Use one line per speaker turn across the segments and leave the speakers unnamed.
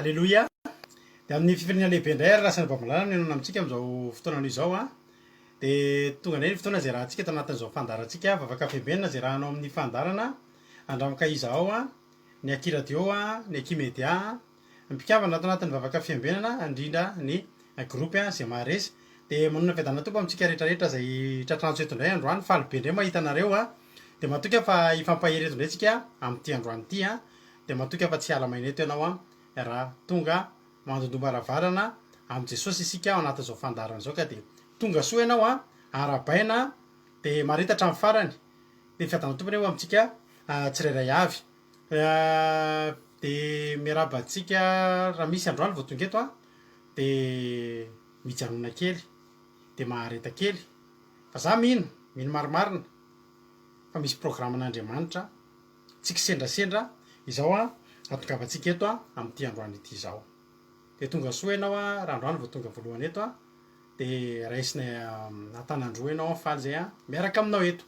Aleloia! Dia amin'ny fifaliana lehibe indray ary raha sendra Bamalala no hihaonana amintsika amin'izao fotoana izao an, dia tonga indray ny fotoana izay rahantsika ato anatin'izao fandaharantsika Vavaka Fiambenana izay rahanao amin'ny fandaharana Andramoka Iza ao an, ny Aky Radio an, ny Aky Media an, ny mpikambana ato anatin'ny Vavaka Fiambenana indrindra ny groupe izay maharesy. Dia manonona fiadanana Tompo amintsika rehetra rehetra izay tratrantso eto indray androany, faly be indray mahita anareo an, dia matoky aho fa hifampahery eto indray tsika amin'ity androany ity an. Dia matoky aho fa tsy hiala maina eto ianao an, raha tonga mandondom-baravarana amin'i Jesosy isika ao anatin'izao fandaharana izao ka dia tonga soa ianao an, arahabaina dia mahareta hatramin'ny farany, dia ny fiadanan'ny Tompo anie ho amintsika tsirairay avy. Dia miarahaba antsika raha misy androany vao tonga eto an, dia mijanona kely, dia mahareta kely, fa za mino, mino marimarina fa misy programan'Andriamanitra Tsy kisendrasendra izao an atongavantsika eto an amin'ity androany ity izao. Dia tonga soa ianao an raha androany vao tonga voalohany eto an dia raisinay an-tanan-droa ianao an faly izay an miaraka aminao eto.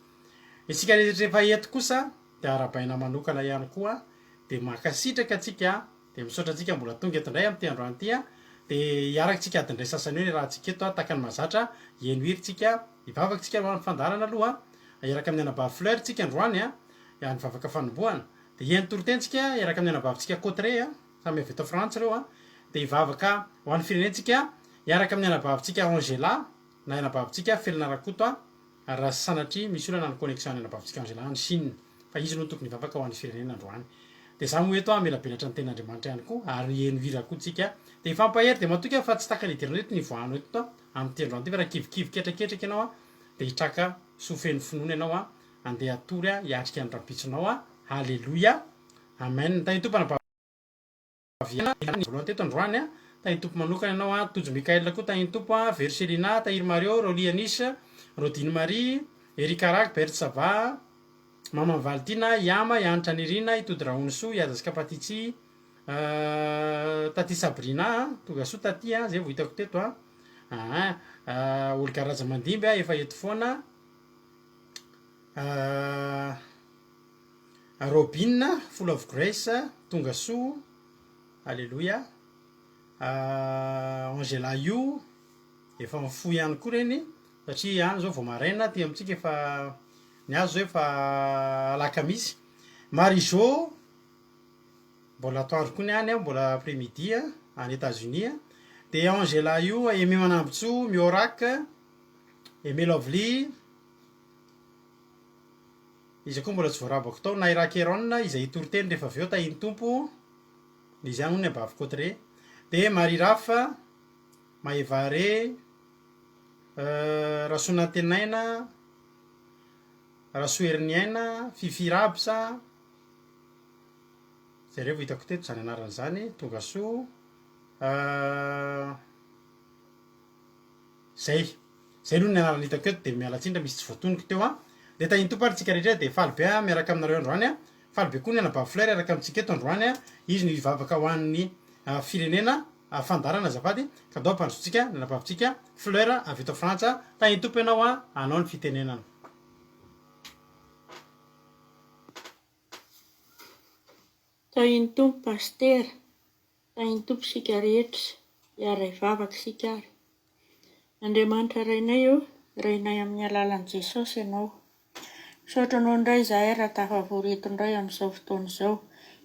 Isika rehetra efa eto kosa dia arahabaina manokana ihany koa dia mankasitraka antsika dia misaotra antsika mbola tonga eto indray amin'ity androany ity an dia hiaraka tsika adiny iray sasany eo ny rahantsika eto an tahaka ny mahazatra hihaino hira tsika hivavaka tsika aloha amin'ny fandaharana aloha an hiaraka amin'ny anabavy Fleur tsika androany an ny vavaka fanombohana. Dia hihaino toriteny tsika hiaraka amin'ny anabavintsika Cotteret a, samy avy eto Frantsa ireo a, dia hivavaka ho an'ny firenentsika hiaraka amin'ny anabavintsika Angela na anabavintsika Felina Rakoto a, ary raha sanatria misy olana ny connexion an'ny anabavintsika Angela any Chine, fa izy no tokony hivavaka ho an'ny firenena androany. Dia za moa eto a hamelabelatra ny tenin'Andriamanitra ihany koa ary hihaino hira koa tsika. Dia hifampahery, dia matoky aho fa tsy takany hidirana eto ny hivoahanao eto amin'ity androany ity fa raha kivikivy ketraketraka ianao a, dia hitraka soa feno finoana ianao a, Andeha hatory aho hiatrika ny rampitsonao aho Haleloia Amen Tahin'ny Tompo anabavy voalohany teto androany a Tahin'ny Tompo manokana ianao a Tojo Mickaël koa Tahin'ny Tompo a Veroselina Tahiry Mario Rolly Anis Rodine Marie Eric Arag Berthe Sava Maman Valtina Iama Ianitra Nirina Itody Rahonisoa Ihaja sy Kapatitsy Taty Sabrina a Tonga soa Taty a Zay vao hitako teto a Aa Olga Rajamandimby a efa eto foana Robin, full of grace, tonga soa, aleloia. Angela io efa mifoha ihany koa ireny satria any zao vao maraina, aty amintsika efa ny azy zao efa alakamisy. Marie Jo, mbola atoandro koa ny any, mbola après midi any Etats Unis. Dia Angela io, Aimé Manambotsoa, Miorac, Aimé Lovely, Iza koa mbola tsy voarabako tao? Naira Keron izay hitory teny rehefa avy eo tahin'ny Tompo izy ihany hono ny abavy Cotteret. Dia Marie Raf, Maevare, Rasoanantenaina, Rasoheriniaina, Fifi Rabs, jereo vao hitako teto izany anarana izany, tongasoa. Zay. Zay aloha ny anarana hitako eto dia miala tsiny raha misy tsy voatonoko teo an. Dia tahin'ny Tompo ary tsika rehetra dia faly be aho miaraka aminareo androany an. Faly be koa ny anabavy Fleur hiaraka amintsika eto androany an. Izy no hivavaka ho an'ny firenena fandaharana azafady ka ndao ampandrosotsika ny anabavintsika Fleur avy eto Frantsa. Tahin'ny Tompo ianao an, anao ny fitenenana.
Tahin'ny Tompo Pasitera. Tahin'ny Tompo isika rehetra, hiara-hivavaka isika ary. Andriamanitra Rainay ô, Rainay amin'ny alalan'i Jesosy Ianao. Misaotra Anao indray izahay raha tafavory eto indray amin'izao fotoana izao,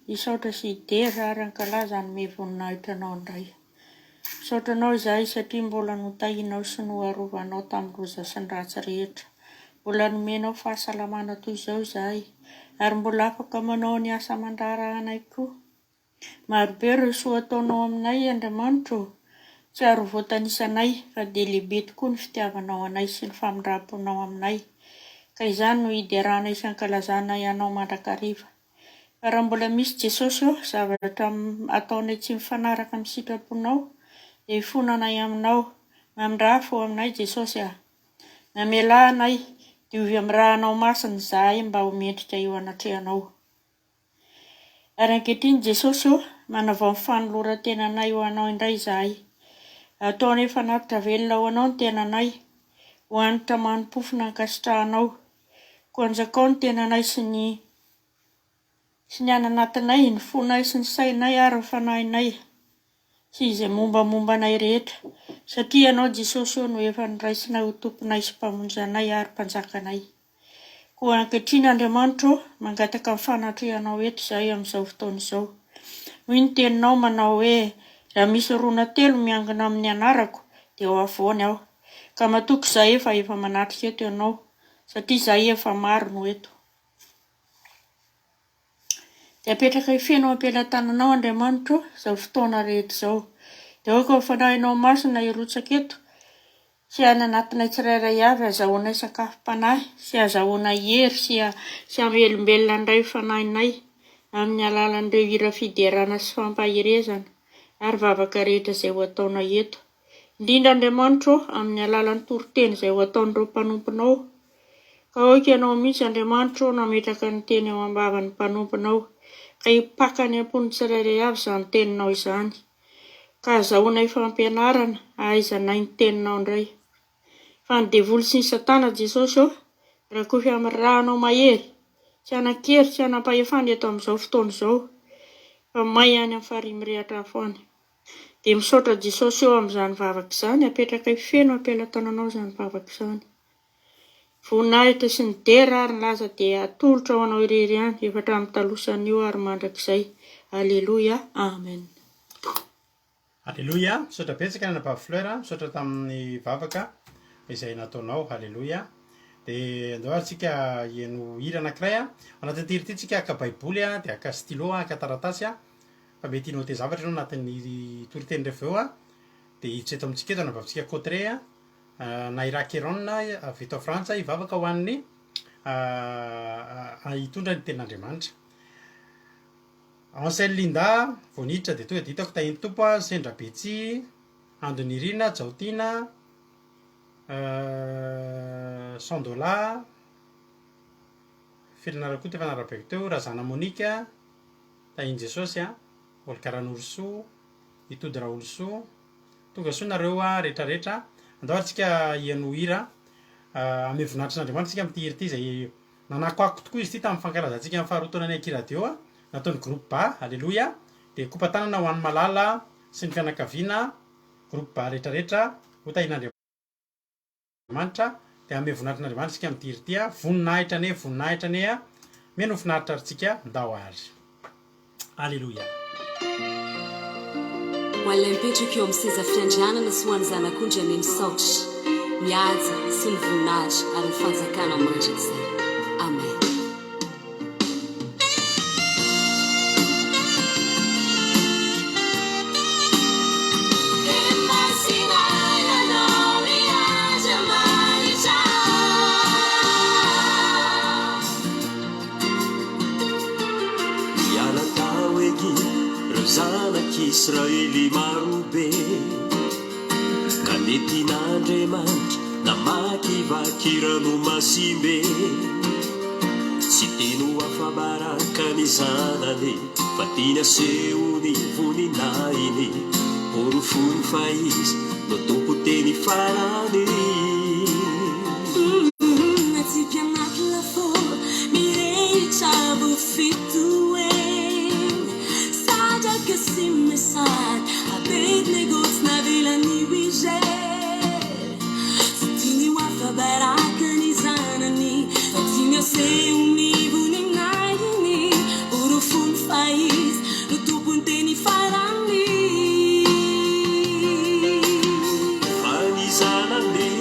hisaotra sy hidera ary hankalaza hanome voninahitra Anao indray. Misaotra Anao izahay satria mbola notahianao sy noarovanao tamin'ny loza sy ny ratsy rehetra. Mbola nomenao fahasalamana toy izao izahay, ary mbola afaka manao ny asa aman-draharahanay koa. Marobe ireo soa ataonao aminay Andriamanitra ô! Tsy ary ho voatanisanay fa dia lehibe tokoa ny fitiavanao anay sy ny famindramponao aminay, ka izany no hideranay sy ankalazanay Anao mandrakariva. Fa raha mbola misy Jesosy ô, zavatra ataonay tsy mifanaraka amin'ny sitraponao, dia ifonanay aminao. Mamindrà fo aminay Jesosy a! Mamelà anay, diovy amin'ny rànao masina izahay mba ho mendrika eo anatrehanao. Ary ankehitriny Jesosy ô, manavao ny fanoloran-tenanay ho Anao indray izahay. Ataonay fanatitra velona ho Anao ny tenanay, ho hanitra manim-pofona ankasitrahanao. Koa anjakao ny tenanay sy ny sy ny any anatinay, ny fonay sy ny sainay ary ny fanahinay. sy izay mombamomba anay rehetra, satria Ianao Jesosy ô no efa noraisinay ho Tomponay sy Mpamonjy anay ary Mpanjakanay. Koa ankehitriny Andriamanitra ô, mangataka ny fanatrehanao eto izahay amin'izao fotoana izao. Hoy ny teninao manao hoe, Raha misy roa na telo miangona amin'ny anarako, dia ho afovoany aho. Ka matoky izahay fa efa manatrika eto Ianao, satria izahay efa maro no eto. Dia apetraka feno eo am-pelatananao, Andriamanitra ô, izao fotoana rehetra izao. Dia aoka ho Fanahinao Masina hirotsaka eto sy any anatinay tsirairay avy hazahoanay sakafom-panahy sy hazahoanay hery sy sy hamelombelona indray ny fanahinay amin'ny alalan'ireo hira fiderana sy fampaherezana ary vavaka rehetra izay ho ataonay eto. Indrindra Andriamanitra ô, amin'ny alalan'ny toriteny izay ho ataon'ireo mpanomponao. Ka aoka Ianao mihitsy Andriamanitra ô no hametraka ny teny ao am-bavan'ny mpanomponao, ka hipaka any am-pon'ny tsirairay avy izany teninao izany. Ka azahoanay fampianarana, ahaizanay ny teninao indray. Fa ny devoly sy ny satana Jesosy ô, rakofy amin'ny rànao mahery, tsy hanan-kery tsy hanam-pahefana eto amin'izao fotoana izao, fa may any amin'ny farihy mirehatra afo any. Dia misaotra Jesosy eo amin'izany vavaka izany, apetrakay feno am-pelatananao izany vavaka izany. Voninahitra sy ny dera ary ny laza dia atolotra ho anao irery ihany, efa hatramin'ny taloha sy anio ary mandrakizay. Aleloia. Amen.
Aleloia, misaotra betsaka ny anabavy Fleur a, misaotra tamin'ny vavaka izay nataonao, aleloia. Dia andao ary tsika hiheno hira anankiray a, ao anatin'ity hira ity tsika haka baiboly a, dia haka stylo a, haka taratasy a, fa mety hi-noter zavatra ianao anatin'ny toriteny rehefa avy eo a, dia hiditra eto amintsika eto anabavintsika Cotteret a, Naira Keron avy eto Frantsa hivavaka ho an'ny hitondra ny tenin'Andriamanitra. Ansel Linda, vao niditra dia tonga dia hitako tahin'ny Tompo a, Sendra Betsy, Ando Nirina, Jaotiana, Sandola, Felina Rakoto efa narabaiko teo, Razana Monica, Tahin'i Jesosy a, Olga Ranorosoa, Itody Raolosoa, Tonga soa nareo a rehetra rehetra. Andao ary tsika hiheno hira hamehy voninahitr' Andriamanitra tsika amin'ity hira ity izay nanakoako tokoa izy ity tamin'ny fankalazantsika ny faharoa taonan'ny Aky Radio a, nataon'ny groupe Ba, Aleloia. Dia kopa-tanana ho an'i Malala sy ny fianakaviana, groupe Ba rehetra rehetra, ho tahin'Andriamanitra. Andriamanitra dia hanome voninahitr' Andriamanitra isika amin'ity hira ity a, voninahitra anie, voninahitra anie a, mino ho finaritra ary tsika, ndao ary. Aleloia.
Ho an'ilay mipetraka eo amin'ny seza fiandrianana sy ho an'ny Zanak'ondry anie misaotra, ny haja sy ny voninahitra ary ny fanjakana mandrakizay. Amen.
Niala tao Egypta ireo zanak'Israely marobe, ka nentin'Andriamanitra namakivaky ranomasimbe. Tsy tiany ho afa-baraka ny zanany, fa tiany aseho ny voninahiny. Porofony fa izy no Tompo teny farany.
Natsipy anaty lafaoro mirehitra voafitoeny Sadraka sy Mesaka, Abednego tsy navelan'i Wigel Tsy tiany ho afa-baraka ny zanany Fa tiany aseho ny voninahiny Porofony fa izy no tompon'ny teny farany.
Fa ny zanany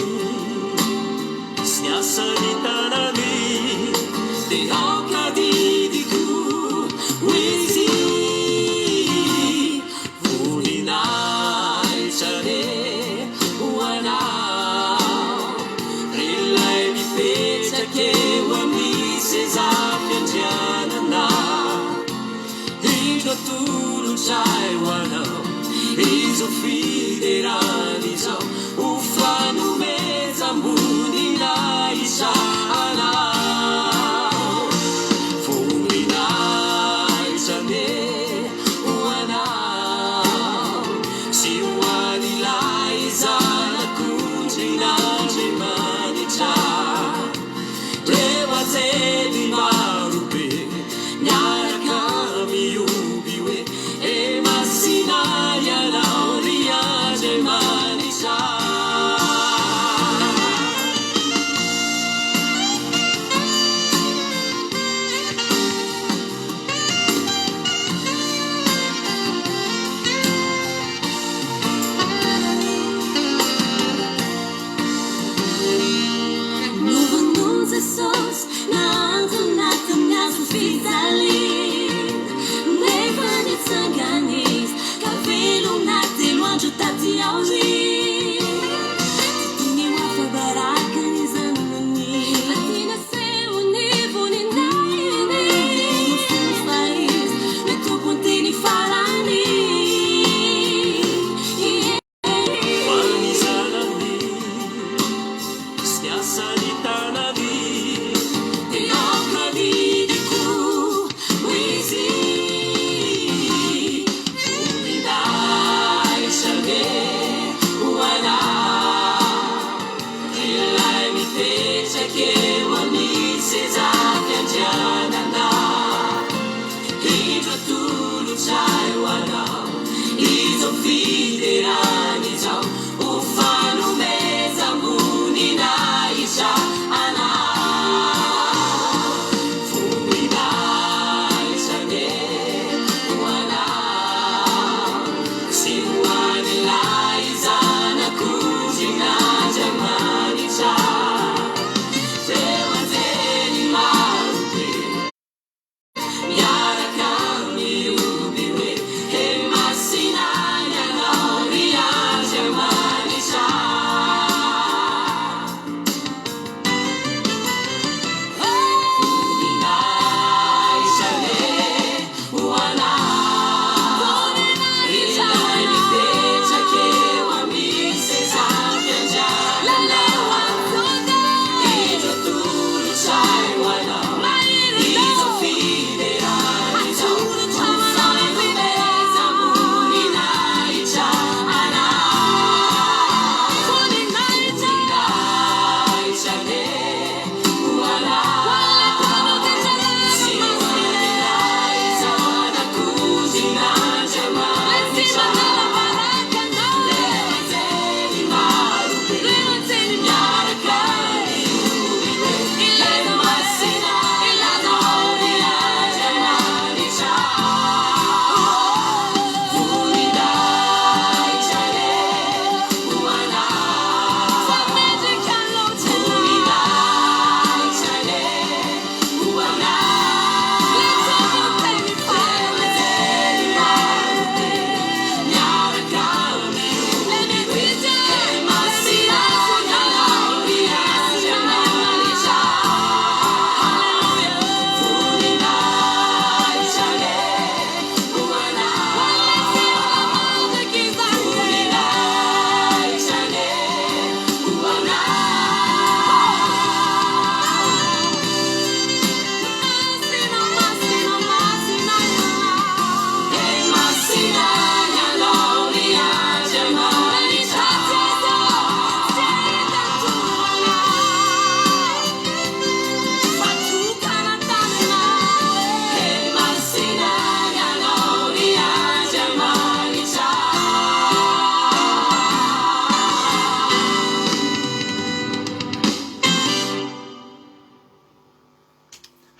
sy ny asan'ny tanany dia aoka adidiko ho izy. Voninahitra anie ho anao, ry ilay mipetraka eo amin'ny seza fiandrianana. Indro atolotray ho anao izao fiderana izao ho fanomezam-boninahitra anao. Voninahitra anie ho anao sy ho an'ilay Zanak'ondrin'Andriamanitra. Reo anjely marobe miaraka mihoby hoe, E masina ianao.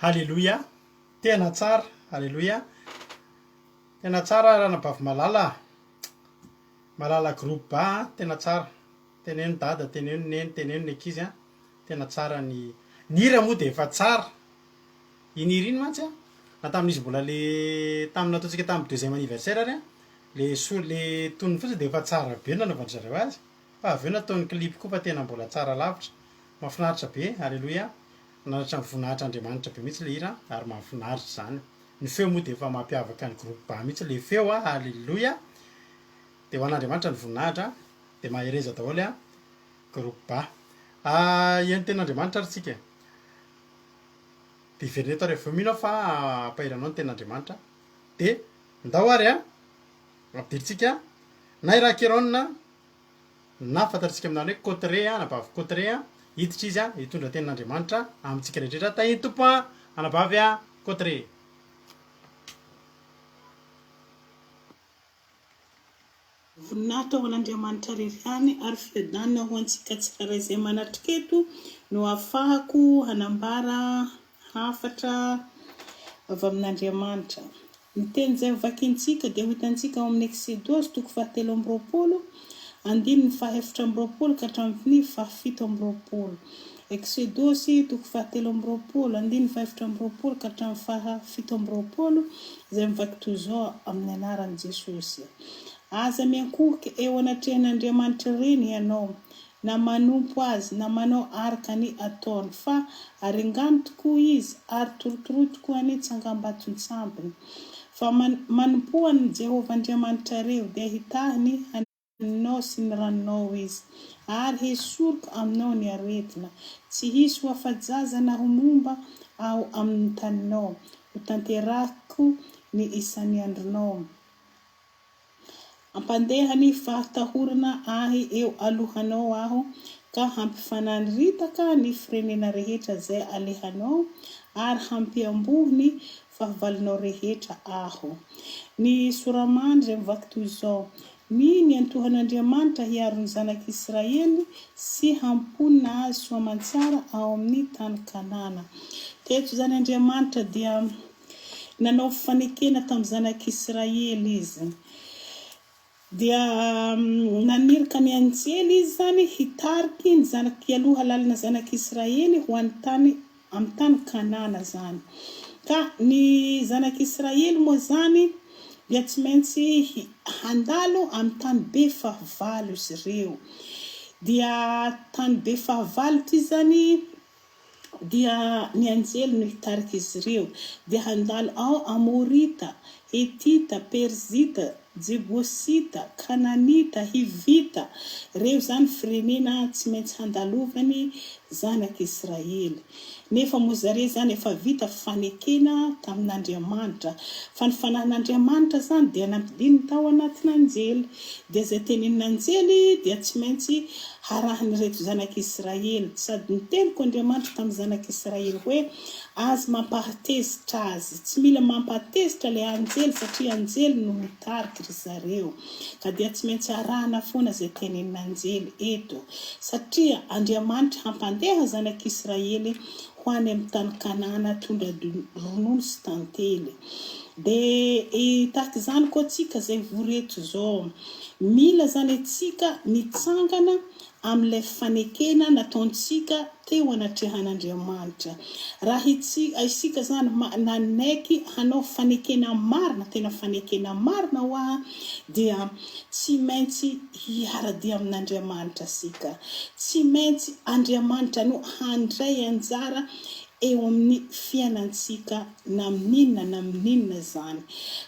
Haleloia! Tena tsara! Haleloia! Tena tsara ranabavy Malala a! Malala groupe a! Tena tsara! Teneno dada, teneno neny, teneno ny ankizy a! Tena tsara ny ny hira moa dia efa tsara! Iny hira iny mantsy a, na tamin'izy mbola le tamin'ny nataontsika tamin'ny deuxième anniversaire ary a, le so le tonony fotsiny dia efa tsara be ny nanaovan-dry zareo azy, fa avy eo nataony clip koa fa tena mbola tsara lavitra. Mahafinaritra be, Aleloia. Nanatra ny voninahitr'Andriamanitra be mihitsy le hira ary mahafinaritra izany. Ny feo moa dia efa mampiavaka ny groupe ba mihitsy le feo a, Aleloia. Dia ho an'Andriamanitra ny voninahitra, dia mahereza daholo a, groupe ba. Hihaino tenin'Andriamanitra ary tsika e. Dia hiverina eto ary avy eo, mino aho fa hampahery anao ny tenin'Andriamanitra. Dia ndao ary a, ampidirintsika Naira Keron. na fantatsika amin'izany hoe Cotteret anabavy Cotteret hiditra izy hitondra tenin'Andriamanitra amintsika rehetra tahin'ny Tompo anabavy Cotteret.
Voninahitra ho an'Andriamanitra irery ihany ary fiadanana ho antsika tsirairay izay manatrika eto no ahafahako hanambara hafatra avy amin'Andriamanitra. Ny teny izay hovakintsika dia ho hitantsika ao amin'ny Eksodosy toko fahatelo amby roapolo, andininy fahaefatra amby roapolo ka hatramin'ny fahafito amby roapolo. Eksodosy toko fahatelo amby roapolo, andininy fahaefatra amby roapolo ka hatramin'ny fahafito amby roapolo, izay mivaky toy izao amin'ny anaran'i Jesosy, Aza miankohoka eo anatrehan'Andriamanitr'ireny ianao, na manompo azy, na manao araka ny ataony, fa aringano tokoa izy, ary torotoroy tokoa ny tsangambaton-tsampiny. Fa manompoa an'i Jehovah Andriamanitrareo, dia hitahy ny haninao sy ny ranonao Izy, ary hesoriko aminao ny aretina. Tsy hisy ho afa-jaza na ho momba ao amin'ny taninao. Hotanterahiko ny isan'ny andronao. Hampandeha ny fahatahorana ahy eo alohanao aho, ka hampifanandritaka ny firenena rehetra izay alehanao, ary hampiamboho ny fahavalonao rehetra aho. Ny sora-mandry mivaky toy izao, Ny niantohan'Andriamanitra hiaro ny zanak'Israely sy hamponina azy soamantsara ao amin'ny tany Kanana. Teto izany Andriamanitra dia. Nanao fifanekena tamin'ny zanak'Israely izy. Dia naniraka ny anjely izy izany hitariky ny zanak' hialoha lalana zanak'Israely ho any tany amin'ny tany Kanana izany. Ka ny zanak'Israely moa izany dia tsy maintsy handalo amin'ny tany be fahavalo izy ireo. Dia tany be fahavalo ity izany dia ny anjely no hitarika izy ireo, dia handalo ao Amorita, Hetita, Perizita, Jebosita, Kananita, Hivita, ireo izany firenena tsy maintsy handalovany zanak'Israely. Nefa moa zareo izany efa vita fanekena tamin'Andriamanitra, fa ny fanahin'Andriamanitra izany dia nampidininy tao anatin'anjely, dia izay tenenin'anjely dia tsy maintsy harahin'ireto zanak'Israely. Sady niteny koa Andriamanitra tamin'ny zanak'Israely hoe, Aza mampahatezitra azy. Tsy mila mampahatezitra ilay anjely satria anjely no mitarika ry zareo. Ka dia tsy maintsy arahana foana izay tenenin'anjely eto. Satria Andriamanitra hampandeha zanak'Israely ho any amin'ny tany Kanana tondra-dronono sy tantely. Dia tahaka izany koa tsika izay vory eto izao. Mila izany antsika mitsangana amin'ilay fanekena nataontsika teo anatrehan'Andriamanitra. Raha isika izany nanaiky hanao fanekena marina, tena fanekena marina hoa, dia tsy maintsy hiara-dia amin'Andriamanitra isika. Tsy maintsy Andriamanitra no handray anjara eo amin'ny fiainantsika na amin'inona na amin'inona izany.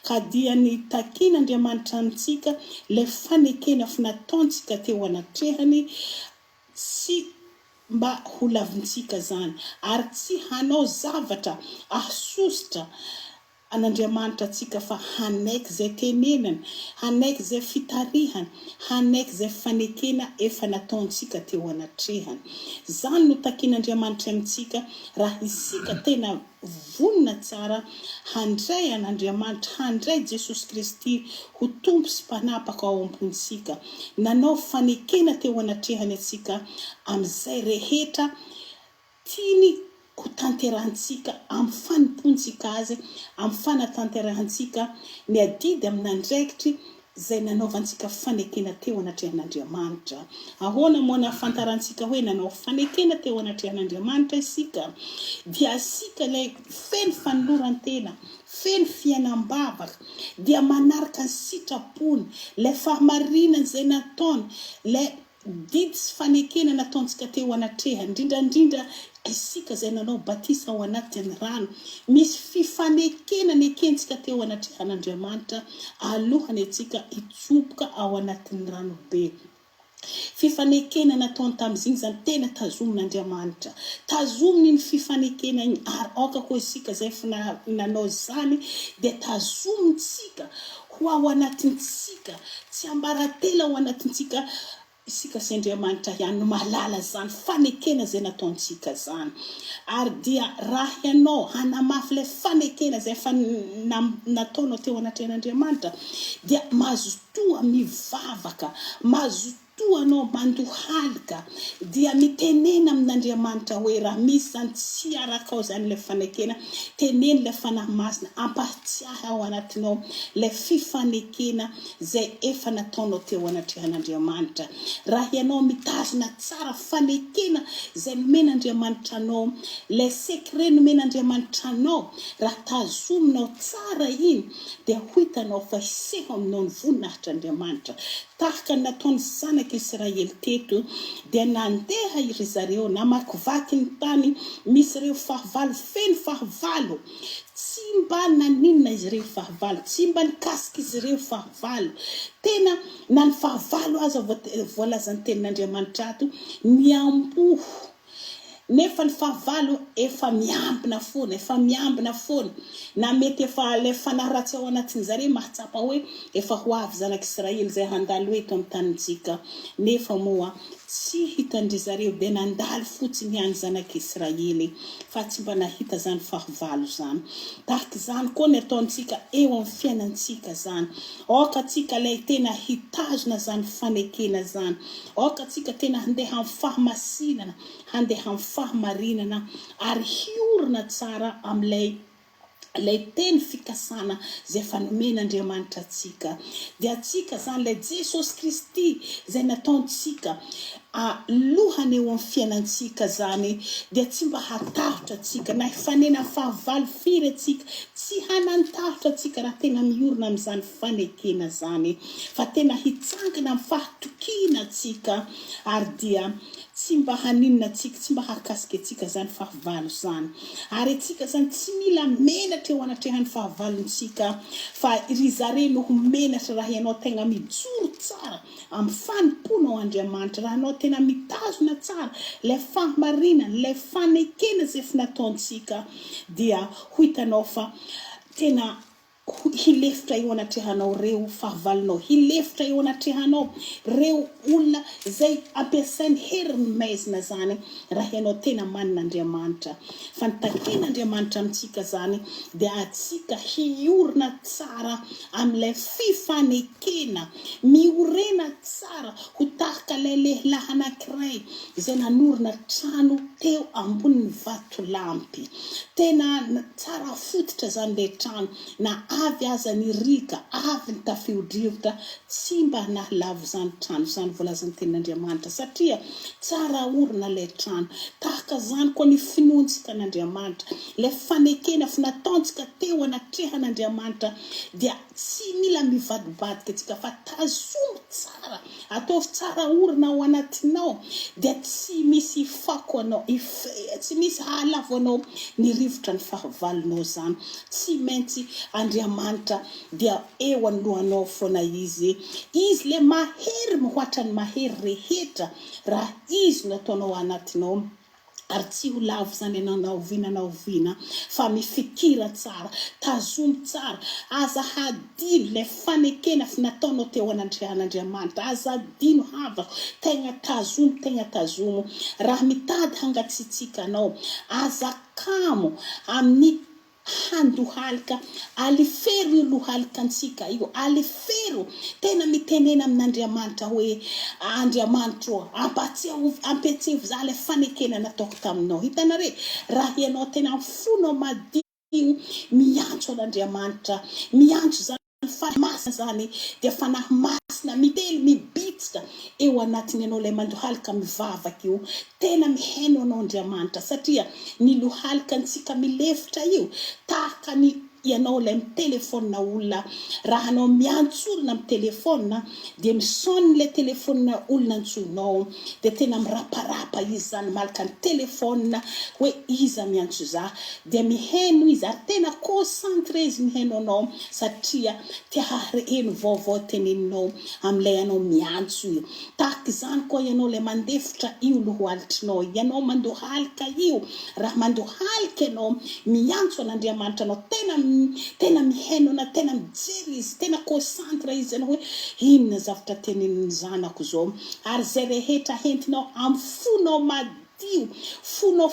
Ka dia ny takian'Andriamanitra amintsika, ilay fanekena fnataontsika teo anatrehany, tsy mba ho lavintsika izany, ary tsy hanao zavatra ahasosotra an'Andriamanitra antsika fa hanaiky izay tenenany, hanaiky izay fitarihany, hanaiky izay fanekena efa nataontsika teo anatrehany. Izany no takian'Andriamanitra amintsika raha isika tena vonona tsara handray an'Andriamanitra, handray Jesosy Kristy ho Tompo sy Mpanapaka ao am-pontsika. Nanao fanekena teo anatrehany antsika amin'izay rehetra tiany. ho tanterahantsika amin'ny fanompoantsika Azy, amin'ny fanatanterahantsika ny adidy amin'andraikitry izay nanaovantsika fanekena teo anatrehan'Andriamanitra. Ahoana moa nahafantarantsika hoe nanao fanekena teo anatrehan'Andriamanitra isika? Dia isika ilay feno fanoloran-tena, feno fiainam-bavaka, dia manaraka ny sitrapony, ilay fahamarinana izay nataony, ilay Didy sy fanekena nataontsika teo anatrehany, indrindra indrindra isika izay nanao batisa ao anatin'ny rano. Misy fifanekena nekentsika teo anatrehan'Andriamanitra alohany antsika hitsoboka ao anatin'ny ranobe. Fifanekena nataony tamin'iziny izany tena tazomin'Andriamanitra. Tazominy iny fifanekena iny ary aoka koa isika izay efa nanao izany dia tazomintsika ho ao anatintsika, tsiambaratelo ao anatintsika, isika sy Andriamanitra ihany no mahalala izany fanekena izay nataontsika izany. Ary dia raha ianao hanamafy ilay fanekena izay efa nataonao teo anatrehan'Andriamanitra, dia mazotoa mivavaka, mazotoa Toa anao mandohalika dia mitenena amin'Andriamanitra hoe raha misy izany tsy arakao izany ilay fanekena, teneno ilay Fanahy Masina hampahatsiahy ao anatinao ilay fifanekena izay efa nataonao teo anatrehan'Andriamanitra. Raha ianao mitazona tsara fanekena izay nomen'Andriamanitra anao, ilay secret nomen'Andriamanitra anao, raha tazominao tsara iny dia ho hitanao fa hiseho aminao ny voninahitr'Andriamanitra. Tahaka ny nataon'ny zanak'i Israely teto, dia nandeha ry zareo namakivaky ny tany misy ireo fahavalo feno fahavalo. Tsy mba naninona izy ireo fahavalo, tsy mba nikasika izy ireo fahavalo. Tena na ny fahavalo aza voalazan'ny tenin'Andriamanitra ato, niamboho. Nefa ny fahavalo efa miambina foana, efa miambina foana. Na mety efa ilay fanahy ratsy ao anatin'izareo mahatsapa hoe efa ho avy zanak'Israely izay handalo eto amin'ny tanintsika. Nefa moa tsy hitan-dry zareo dia nandalo fotsiny ihany zanak'Israely fa tsy mba nahita izany fahavalo izany. Tahaka izany koa ny ataontsika eo amin'ny fiainantsika izany. Aoka tsika ilay tena hitazona izany fanekena izany. Aoka tsika tena handeha amin'ny fahamasinana, handeha amin'ny fahamarinana ary hiorina tsara amin'ilay ilay teny fikasana izay efa nomen'Andriamanitra antsika. Dia antsika izany ilay Jesosy Kristy izay nataontsika lohany eo amin'ny fiainantsika izany dia tsy mba hatahotra antsika na hifanena fahavalo firy antsika, tsy hanan-tahotra antsika raha tena miorina amin'izany fanekena izany fa tena hitsangana amin'ny fahatokiana antsika ary dia tsy mba haninona antsika, tsy mba hahakasika antsika izany fahavalo izany. Ary antsika izany tsy mila menatra eo anatrehan'ny fahavalontsika fa ry zare no ho menatra raha ianao tegna mijoro tsara amin'ny fanompoanao Andriamanitra, raha ianao tena mitazona tsara ilay fahamarinana, ilay fanekena izay efa nataontsika dia ho hitanao fa tena Hilefitra eo anatrehanao reo fahavalonao, hilefitra eo anatrehanao reo olona izay ampiasainy herin'ny maizina zany raha ianao tena manana Andriamanitra. Fa ny takian'Andriamanitra amintsika zany dia atsika hiorina tsara amin'ilay fifanekena, miorena tsara ho tahaka ilay lehilahy anankiray izay nanorina trano teo ambonin'ny vatolampy. Tena tsara fototra izany ilay trano, na avy aza ny riaka, avy ny tafio-drivotra, tsy mba nahalavo izany trano izany, voalazan'ny Tenin'Andriamanitra, satria tsara orina ilay trano. Tahaka izany koa ny finoantsika an'Andriamanitra, ilay fanekena nataontsika teo anatrehan'Andriamanitra dia tsy mila mivadibadika antsika fa tazomy tsara. Ataovy tsara orina ao anatinao dia tsy misy hifako anao, tsy misy hahalavo anao ny rivotra ny fahavalonao zany. Tsy maintsy Andriamanitra dia eo anoloanao foana Izy. Izy le mahery mihoatra ny mahery rehetra raha Izy no ataonao anatinao. Ary tsy ho lavo izany ianao na oviana na oviana, fa mifikira tsara, tazomy tsara, aza hadino ilay fanekena nataonao teo anandrian'Andriamanitra, aza hadino havako, tegna tazomy, tegna tazomo, raha mitady hangatsiatsiaka anao, aza kamo amin'ny. Handohalika, alifero io lohalikantsika io, alifero, tena mitenena amin'Andriamanitra hoe, Andriamanitro ô, ampatsiahovy, ampiatsiavy za ilay fanekena nataoko taminao. Hitanare, raha ianao tena amin'ny fonao madio miantso an'Andriamanitra, miantso izany Fanahy Masina izany, dia Fanahy Masina mitely, mibitsika eo anatiny ianao ilay mandohalika mivavaka io. Tena mihaino anao Andriamanitra satria ny lohalika antsika milefitra io tahaka ny ianao ilay mitelefaonina olona raha anao miantso olona amin'ny telefaonina dia mi-sonne ilay telefaonina olona antsoinao dia tena miraparapa izy izany malaka ny telefaonina hoe iza miantso za dia mihaino izy ary tena concentre izy mihaino anao satria te haheno vaovao teneninao amin'ilay anao miantso io. Tahaka izany koa ianao ilay mandefitra io lohoalitrinao, ianao mandohalika io, raha mandohalika ianao miantso an'Andriamanitra anao, tena tena mihaino anao, tena mijery izy, tena concentre izy ianao hoe inona zavatra tenenin'ny zanako izao, ary izay rehetra hentinao amin'ny fonao madio, Io fonao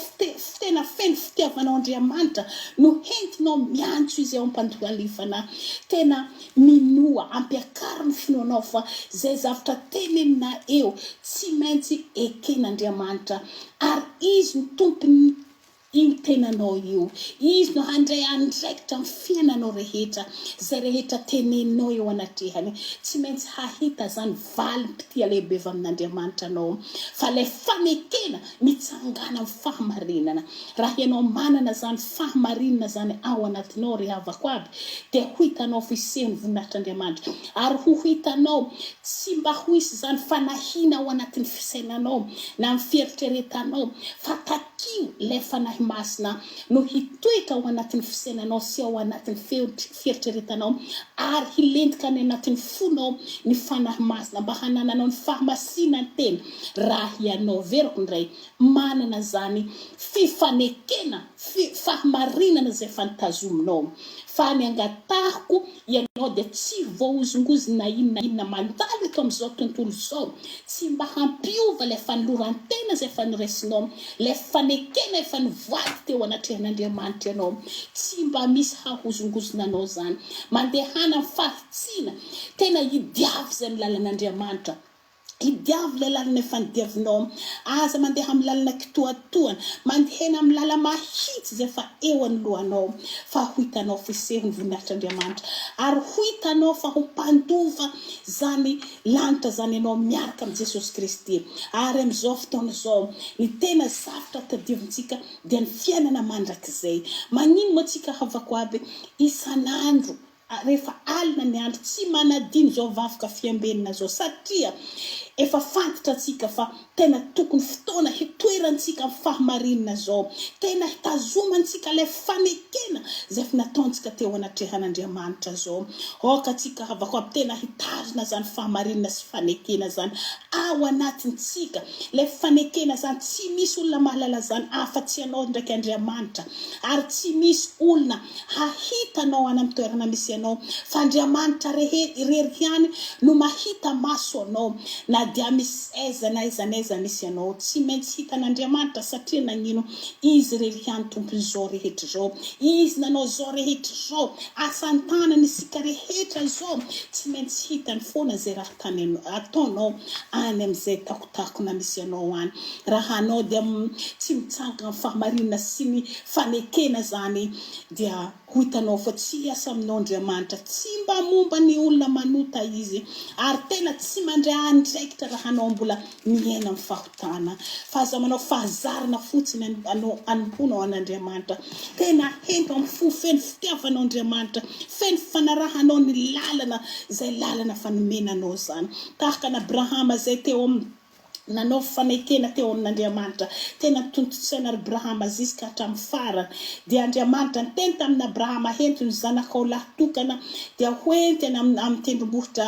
tena feno fitiavanao Andriamanitra no hentinao miantso Izy ao am-pandohalifana. Tena minoa, ampiakaro ny finoanao fa izay zavtra tenenina eo tsy maintsy eken'Andriamanitra ary Izy no tompon'ny io tenanao io. Izy no handray andraikitra amin'ny fiainanao rehetra. Izay rehetra teneninao eo anatrehany, tsy maintsy hahita izany valim-pitia lehibe avy amin'Andriamanitra anao. Fa ilay fanekena mitsangana amin'ny fahamarinana. Raha ianao manana izany fahamarinana izany ao anatinao ry havako aby, dia ho hitanao fa hiseho ny voninahitr'Andriamanitra. Ary ho hitanao, tsy mba ho hisy izany fanahiana ao anatin'ny fisainanao na amin'ny fieritreretanao, fa takio ilay Fanahy Masina no hitoetra ao anatin'ny fisainanao sy ao anatin'ny fieritreretanao, ary hilentika any anatin'ny fonao ny Fanahy Masina mba hanananao ny fahamasinan-tena, raha ianao, averiko indray, manana izany fifanekena, fahamarinana izay efa notazominao. Fa ny angatahiko Ianao dia tsy voahozongozona na inona na inona mandalo eto amin'izao tontolo izao, tsy mba hampiova ilay fanoloran-tena izay efa noraisinao, ilay fanekena efa nivoady teo anatrehan'Andriamanitra ianao. Tsy mba misy hahozongozona anao izany. Mandehana amin'ny fahitsiana, tena idiavo izay ny lalan'Andriamanitra. Idiavo ilay lalana efa nodiavinao. Aza mandeha amin'ny lalana kitoatoana. Mandehana amin'ny lala-mahitsy izay efa eo anoloanao, fa ho hitanao fa hiseho ny voninahitr'Andriamanitra. Ary ho hitanao fa ho mpandova izany lanitra izany ianao miaraka amin'i Jesosy Kristy. Ary amin'izao fotoana izao, ny tena zavtra tadiavintsika dia ny fiainana mandrakizay. Magnino moa tsika havako aby isan'andro Rehefa alina ny andro, tsy manadino izao vavoka fiambenana izao satria efa fantatra antsika fa tena tokony fotoana hitoerantsika amin'ny fahamarinana izao, tena hitazomantsika ilay fanekena izay efa nataontsika teo anatrehan'Andriamanitra izao. Aoka antsika havako aby tena hitazona izany fahamarinana sy fanekena izany ao anatintsika. Ilay fanekena izany tsy misy olona mahalala izany afa-tsy ianao ndraiky Andriamanitra ary tsy misy olona hahita anao any amin'ny toerana misy anao, fa Andriamanitra rehe irery ihany no mahita maso anao, na dia misy aiza na aiza na aiza misy anao, tsy maintsy hitan'Andriamanitra satria nagnino, Izy irery ihany Tompon'izao rehetra izao, Izy nanao izao rehetra izao, asan-tanany isika rehetra izao, tsy maintsy hitany foana izay raha tany ataonao any amin'izay takotakona misy anao any. Raha anao dia tsy mitsangana amin'ny fahamarinana sy ny fanekena izany dia ho hitanao fa tsy hiasa aminao Andriamanitra. Tsy mba momba ny olona manota Izy ary tena tsy mandray andraikitra raha anao mbola miaina amin'ny fahotana. Fa aza manao fahazarana fotsiny anao anompoanao an'Andriamanitra. Tena hento amin'ny fo feno fitiavanao Andriamanitra, feno fanarahanao ny lalana izay lalana fa nomena anao izany. Tahaka an'Abrahama izay teo amin'ny Nanao fanekena teo amin'Andriamanitra. Tena tontosaina ry Brahama ziska hatramin'ny farany. Dia Andriamanitra niteny tamin'Abrahama, Hento ny zanakao lahy tokana, dia ho enti any amin'ny tendrombohitra,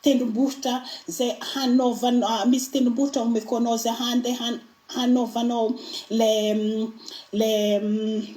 tendrombohitra izay hanaovanao, misy tendrombohitra homeko anao izay handeha hanaovanao ilay, ilay,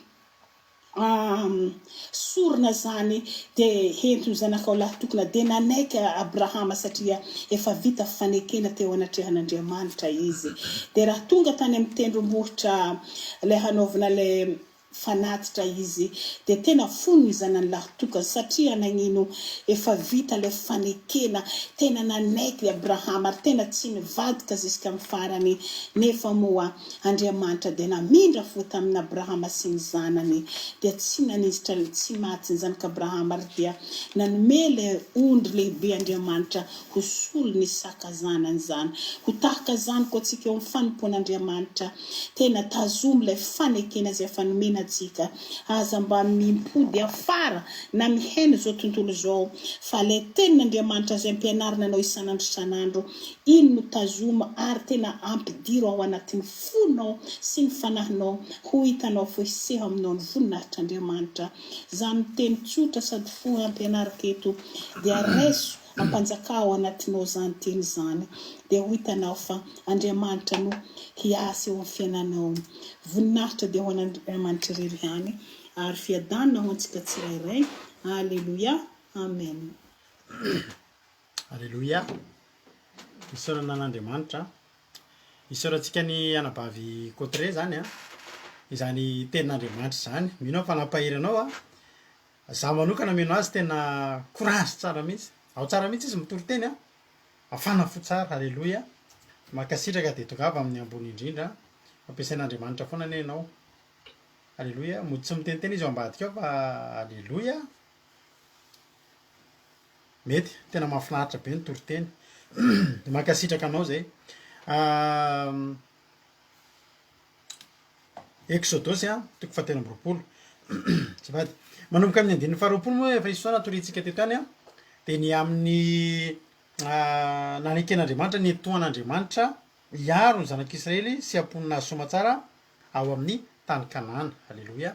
sorona izany, dia hento ny zanakao lahy tokona. Dia nanaiky Abrahama satria efa vita fanekena teo anatrehan'Andriamanitra izy. Dia raha tonga tany amin'ny tendrombohitra ilay hanaovana ilay. fanatitra izy dia tena fony ny zanany lahy tokana satria nagnino efa vita ilay fanekena tena nanaiky i Abrahama ary tena tsy nivadika ziskamin'ny farany nefa moa Andriamanitra dia namindra fo tamin'i Abrahama sy ny zanany dia tsy naninjitra tsy maty ny zanak'Abrahama ary dia nanome ilay ondry lehibe Andriamanitra ho solon'i Isaka zanany izany. Ho tahaka izany koa antsika eo amin'ny fanompoan'Andriamanitra. Tena tazomy ilay fanekena izay efa nomena antsika. Aza mba mimpody afara na mihaino izao tontolo izao, fa ilay Tenin'Andriamanitra izay ampianarina anao isan'andro isan'andro, iny no tazomy ary tena ampidiro ao anatin'ny fonao sy ny fanahinao, ho hitanao fa hiseho aminao ny voninahitr'Andriamanitra. Izany teny tsotra sady fohy ampianariko eto dia raiso Ampanjakà ao anatinao izany teny izany, dia ho hitanao fa Andriamanitra no hiasa eo amin'ny fiainanao. Voninahitra dia ho an'Andriamanitra irery ihany, ary fiadanana ho antsika tsirairay. Aleloia. Amen.
Aleloia. Isaorana an'Andriamanitra. Isaorantsika ny anabavy Cotteret zany an, izany tenin'Andriamanitra izany. Mino aho fa nampahery anao an. Za manokana mino azy tena courage tsara mihitsy, ao tsara mihitsy izy mitory teny an, mafana fo tsara, aleloia, mankasitraka dia tongava amin'ny ambony indrindra, ampiasain'Andriamanitra foana anie ianao, aleloia, mody tsy miteniteny izy ao ambadika ao fa aleloia, mety, tena mahafinaritra be ny toriteny, mankasitraka anao zay. Eksodosy a, toko fahatelo amby 20. Azafady. Manomboka amin'ny andininy faharoapolo moa efa nisy fotoana toriantsika teto ihany a, dia ny amin'ny naneken'Andriamanitra ny etoan'Andriamanitra hiaro ny zanak'Israely sy hamponina azy soamatsara ao amin'ny tany Kanana. Aleloia.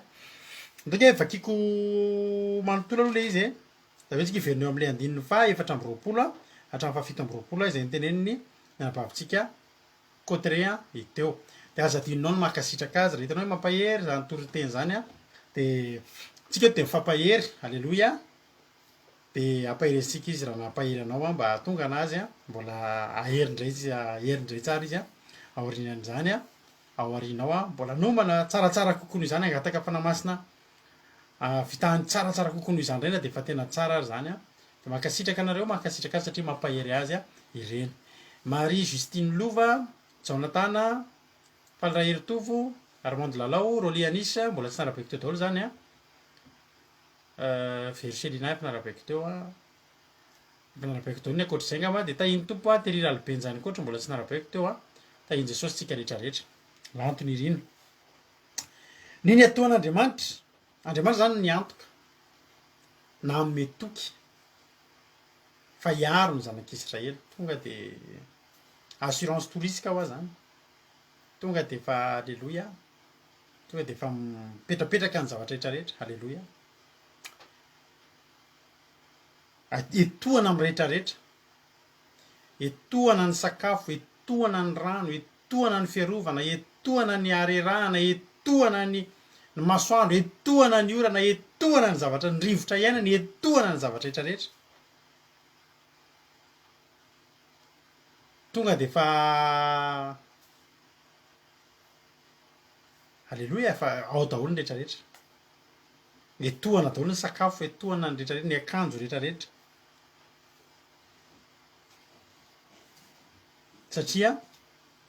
Ndao ange vakiko manontolo aloha ilay izy e. Avy eo tsika hiverina eo amin'ilay andininy faha 24 hatramin'ny faha 27 izay notenenin'ny anabavintsika Cotteret an, i teo. Dia aza adinonao ny mankasitraka azy, raha hitanao hoe mampahery izany toriteny izany an, dia tsika eto dia mifampahery, aleloia, dia ampaherezintsika izy raha nampahery anao an, mba hahatonga anazy an, mbola hahery indray izy, hahery indray tsara izy an, aorianan'izany an, ao aoriana ao an, mbola nomana tsaratsara kokoa noho izany, hangataka fanahy masina hahavitany tsaratsara kokoa noho izany indray na dia efa tena tsara ary izany an. Dia mankasitraka anareo mankasitraka azy satria mampahery azy ireny. Marie Justine Lova, Jaonatana, Faly Raheritovo, Armand Lalao, Rolly Anis, mbola tsy narabaiko teo daholo izany an. Verselina efa narabaiko teo an. Efa narabaiko daholo ny ankoatr'izay angamba. Dia tahin'ny Tompo an, Terry Ralibenjany koa mbola tsy narabaiko teo an. Tahin'i Jesosy tsika rehetra rehetra. Lanto Nirina. Ny niatoan'Andriamanitra. Andriamanitra izany niantoka. Nanome toky fa hiaro ny zanak'Israely. Tonga de assurance tout risque hoa zany. Tonga de efa aleloia. Tonga de efa mipetrapetraka ny zavatra rehetra rehetra. Aleloia. Etoana amin'ny rehetra rehetra. Etoana ny sakafo, etoana ny rano, etoana ny fiarovana, etoana ny harerahana, etoana ny ny masoandro, etoana ny orana, etoana ny zavatra, ny rivotra iainana, etoana ny zavatra rehetra rehetra. Tonga dia efa Aleloia, efa ao daholo ny rehetra rehetra. Etoana daholo ny sakafo, etoana ny rehetra rehetra, ny akanjo rehetra rehetra. Satria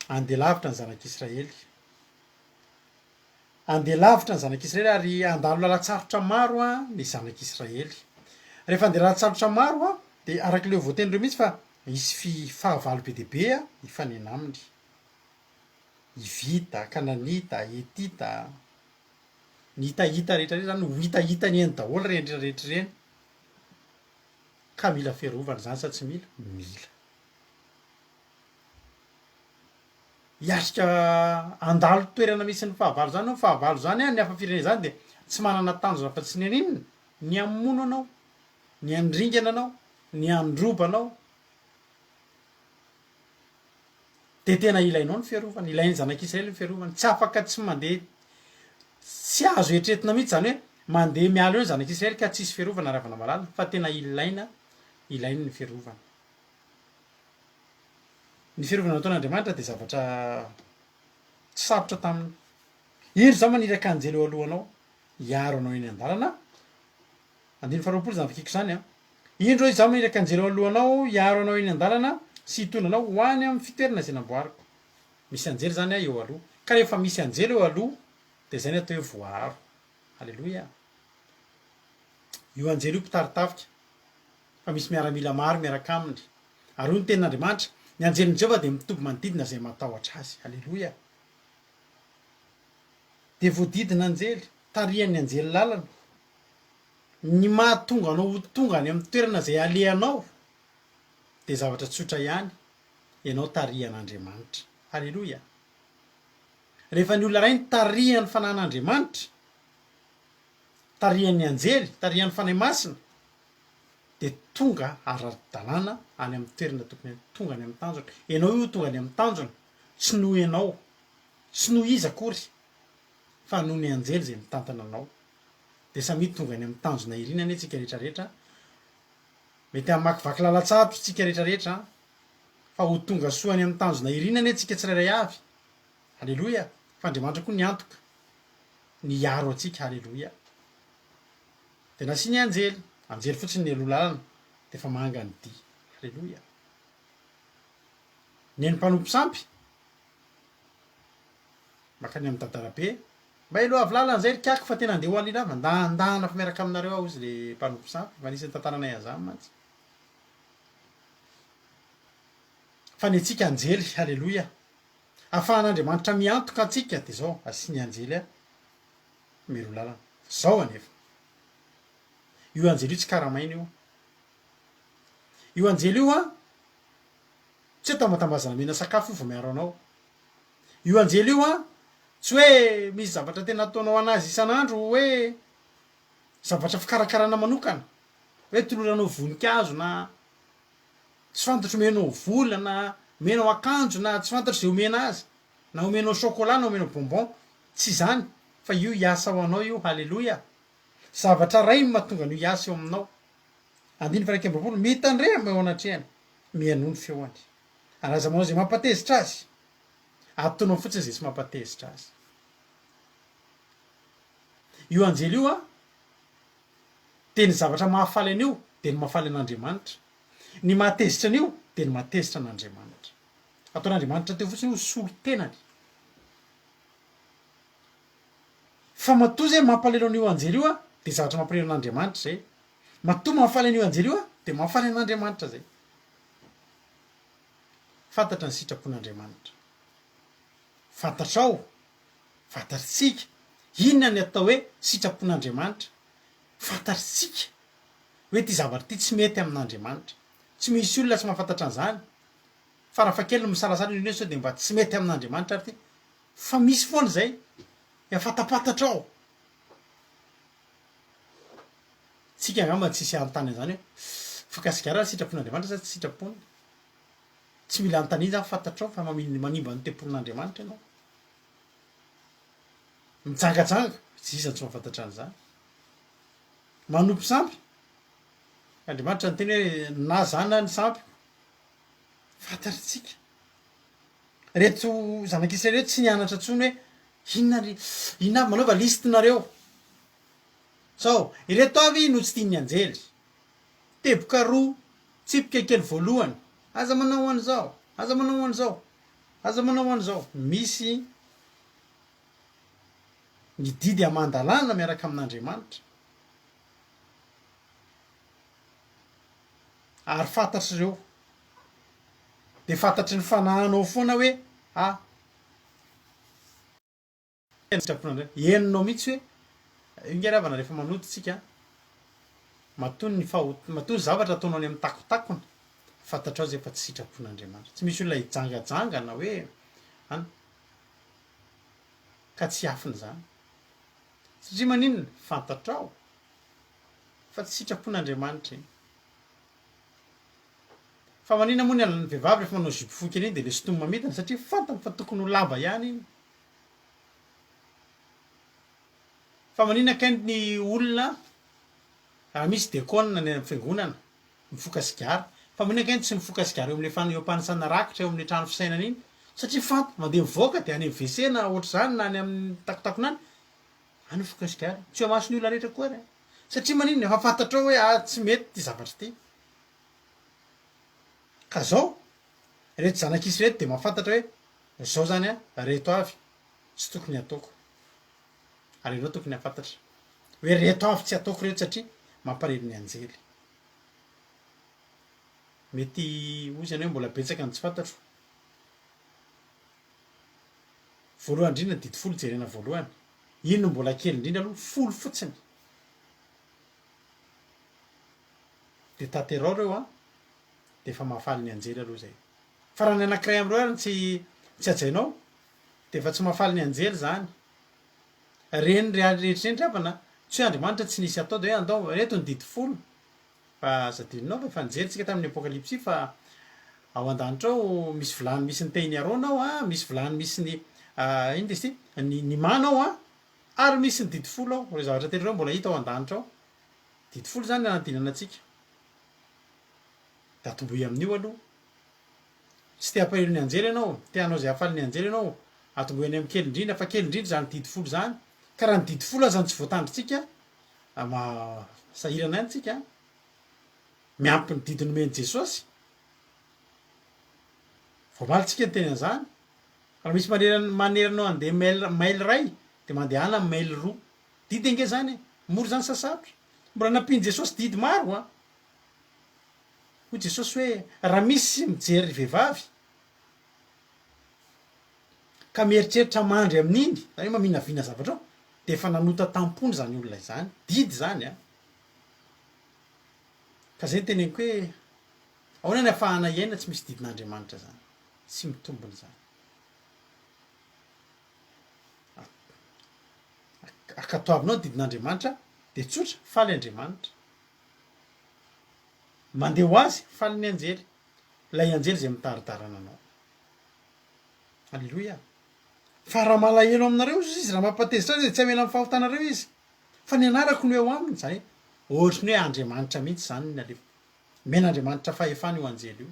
handeha lavitra ny zanak'Israely. Handeha lavitra ny zanak'Israely ary handalo lalan-tsarotra maro ny zanak'Israely. Rehefa handeha lalan-tsarotra maro dia araka ilay voateny ireo mihitsy fa hisy fi fahavalo be dia be hifanena aminy. Hivita, Kananita, Hetita, ny hitahita rehetra rehetra zany ho hitahitany eny daholo ireny rehetra rehetra ireny. Ka mila fiarovana izany sa tsy mila? Mila. Hiatrika handalo toerana misy ny fahavalo izany ny fahavalo izany an, ny hafa firenena izany dia tsy manana tanjona afa tsy ny haninona? Ny hamono anao, ny handringana anao, ny handroba anao. Dia tena ilainao ny fiarovana, ilain'ny zanak'Israely ny fiarovana. Tsy afaka tsy mandeha, tsy azo eritreretina mihitsy izany hoe mandeha miala eo ny zanak'Israely ka tsisy fiarovana ravana malala, fa tena ilaina, ilainy ny fiarovana. Ny fiarovana nataon'Andriamanitra dia zavatra tsy sarotra taminy. Indro izaho maniraka anjely eo alohanao. Hiaro anao eny an-dalana. Andininy faharoapolo izany vakiko izany an. Indro izaho maniraka anjely eo alohanao hiaro anao eny an-dalana sy hitondra anao ho any amin'ny fitoerana izay namboariko. Misy anjely izany eo aloha. Ka rehefa misy anjely eo aloha dia izay ny atao hoe voaaro. Aleloia. Io anjely io mpitari-tafika fa misy miaramila maro miaraka aminy. Ary hoy ny tenin'Andriamanitra, Ny anjelin'i Jehovah dia mitoby manodidina izay matahotra azy. Aleloia. Dia voadidina anjely, tarihan'ny anjely lalana. Ny mahatonga anao ho tonga any amin'ny toerana izay alehanao dia zavatra tsotra ihany, ianao tarihan'Andriamanitra. Aleloia. Rehefa ny olona iray no tarihan'ny fanahin'Andriamanitra, tarihan'ny anjely, tarihan'ny Fanahy Masina, dia tonga ara-dalàna any amin'ny toerana tokony any, tonga any amin'ny tanjona. Ianao io tonga any amin'ny tanjona, tsy noho ianao, tsy noho iza akory, fa noho ny anjely izay mitantana anao. Dia samia tonga any amin'ny tanjona irina anie tsika rehetra rehetra. Mety hamakivaky lalan-tsarotra tsika rehetra rehetra, fa ho tonga soa any amin'ny tanjona irina anie tsika tsirairay avy. Aleloia! Fa Andriamanitra koa niantoka ny hiaro antsika. Aleloia! Dia nasiany anjely, anjely fotsiny nialoha lalana, dia efa manga ny dia. Aleloia! Neny mpanompo sampy, makany amin'i Dadarabe, mba eloha avy lalana zay ry kiako fa tena andeha ho any lava, ndandana fa miaraka aminareo aho hozy le mpanompo sampy, efa nisy nitantaranay an'izany mantsy. Fa ny antsika anjely, aleloia! Ahafahan'Andriamanitra miantoka antsika dia izao, asiany anjely mialoha lalana. Izao anefa, io anjely io tsy karamaina io. Io anjely io an, tsy hoe tambatambazana mena sakafo io vao miaro anao. Io anjely io an, tsy hoe misy zavatra tena ataonao anazy isan'andro hoe zavatra fikarakarana manokana, hoe toloranao voninkazo na tsy fantatro omenao vola na omenao akanjo na tsy fantatro izay omena azy, na omenao chocolat na omenao bonbon, tsy izany fa io hiasa ho anao io, haleloia! Zavatra iray no mahatonga an'io hiasa eo aminao. Andininy faha 21, Mitandrema eo anatrehany, mihainoa ny feony, ary aza manao izay mampatezitra azy, atonao fotsiny izay tsy mampatezitra azy. Io anjely io an, dia ny zavatra mahafaly an'io dia ny mahafaly an'Andriamanitra. Ny mahatezitra an'io dia ny mahatezitra an'Andriamanitra. Ataon'Andriamanitra teo fotsiny ho solontenany. Fa matoa izay mampalahelo an'io anjely io dia zavatra mampalahelo an'Andriamanitra izay. Matoa mahafaly an'io anjely io dia mahafaly an'Andriamanitra izay. Fantatra ny sitrapon'Andriamanitra. Fantatrao, fantatritsika, inona ny atao hoe sitrapon'Andriamanitra. Fantatritsika hoe ity zavatra ity tsy mety amin'Andriamanitra. Tsy misy olona tsy mahafantatra an'izany. Farafahakeliny misalasala ny olona hoe sao dia mba tsy mety amin'Andriamanitra ary ity. Fa misy foana izay efa fantapantatrao. Tsika angamba tsisy hanontany an'izany hoe foka sigara ary sitrapon'Andriamanitra sa tsy sitrapony. Tsy mila anontaniana izany fantatrao fa manimba ny tempolin'Andriamanitra ianao. Mijangajanga, tsy iza no tsy mahafantatra an'izany. Manompo sampy, Andriamanitra niteny hoe na za na ny sampiko. Fantatritsika. Reto zanak'Israely reto tsy nianatra intsony hoe inona ry, inona avy, manaova liste nareo. Zao, ireto avy no tsy tian'ny anjely. Teboka roa, tsipika kely voalohany, aza manao an'izao, aza manao an'izao, aza manao an'izao. Misy ny didy aman-dalàna miaraka amin'Andriamanitra. Ary fantatr'ireo. Dia fantatry ny fanahinao foana hoe ah, sitrapon'Andriamanitra. Henonao mihitsy hoe, io nge ry havana rehefa manota isika, matoa ny fahot-, matoa ny zavatra ataonao any amin'ny takotakona, fantatrao izay fa tsy sitrapon'Andriamanitra. Tsy misy olona hijangajanga na hoe an, ka tsy hiafina izany. Satria maninona? Fantatrao fa tsy sitrapon'Andriamanitra iny. Fa maninona moa ny an'ny vehivavy rehefa manao jupe fohy kely iny dia le sintominy mamidina satria fantany fa tokony ho lava ihany iny. Fa maninona kay ny olona raha misy dekona any amin'ny fiangonana mifoka sigara, fa maninona kay ny tsy mifoka sigara eo amin'ilay fan- eo am-panisana rakitra eo amin'ilay trano fisainana iny? Satria fantany, mandeha mivoaka dia any amin'ny WC na ohatr'izany na any amin'ny takotakona any. Any mifoka sigara, tsy eo imason'ny olona rehetra koa ary an! Satria maninona? Efa fantatrao hoe ah tsy mety ity zavatra ity. Ka zao, reto zanak'isy reto de mahafantatra hoe zao zany an, reto avy tsy tokony hataoko. Ary ianao tokony hahafantatra hoe reto avy tsy ataoko reto satria mampalahelo ny anjely. Mety hoy izy ianao hoe mbola betsaka ny tsy fantatro. Voalohany indrindra ny didy folo jerena voalohany. Iny no mbola kely indrindra aloha, folo fotsiny. Dia tanterao ireo an, dia efa mahafaly ny anjely aloha izay. Fa raha ny anankiray amin'ireo ary no tsy tsy hajainao, dia efa tsy mahafaly ny anjely izany. Ireny rehetra ireny ry havana, tsy hoe Andriamanitra tsy nisy atao dia hoe andao, ireto ny didy folo. Fa aza adinonao fa efa nijery tsika tamin'ny Apokalypsy fa ao an-danitra ao misy vilany misy ny tehin'i Arona ao an, misy vilany misy ny inona izy ity? ny ny mana ao an, ary misy ny didy folo ao, ireo zavatra telo ireo mbola hita ao an-danitra ao. Didy folo izany nanadinana antsika. Dia atombohy amin'io aloha. Tsy te hampalahelo ny anjely ianao, te hanao izay hahafaly ny anjely ianao, atombohy any amin'ny kely indrindra fa kely indrindra izany didy folo izany, ka raha ny didy folo aza no tsy voatandrintsika, Ma sahirana ihany tsika an! Miampy ny didy nomen'i Jesosy. Vao omaly tsika niteny an'izany. Raha misy manery manery anao handeha mail mail iray dia mandehana mail roa. Didy ange izany e! Mora izany sa sarotra? Mbola nampian'i Jesosy didy maro an! Hoy Jesosy hoe raha misy mijery vehivavy ka mieritreritra mandry amin'iny, izany hoe maminavina zavatra ao, dia efa nanota tam-pony izany olona izany. Didy izany an! Ka izay no teneniko hoe, ahoana ny ahafahana hiaina tsy misy didin'Andriamanitra izany? Tsy mitombina izany. Ankatoavinao ny didin'Andriamanitra dia tsotra, faly Andriamanitra. Mandeha ho azy, faly ny anjely. Ilay anjely izay mitari-dalana anao. Aleloia! Fa raha malahelo aminareo izy, raha mampatezitra azy, dia tsy hamela ny fahotanareo izy. Fa ny anarako no eo aminy. Izany hoe, ohatry ny hoe Andriamanitra mihitsy izany ny nalefa. Omen'Andriamanitra fahefana io anjely io.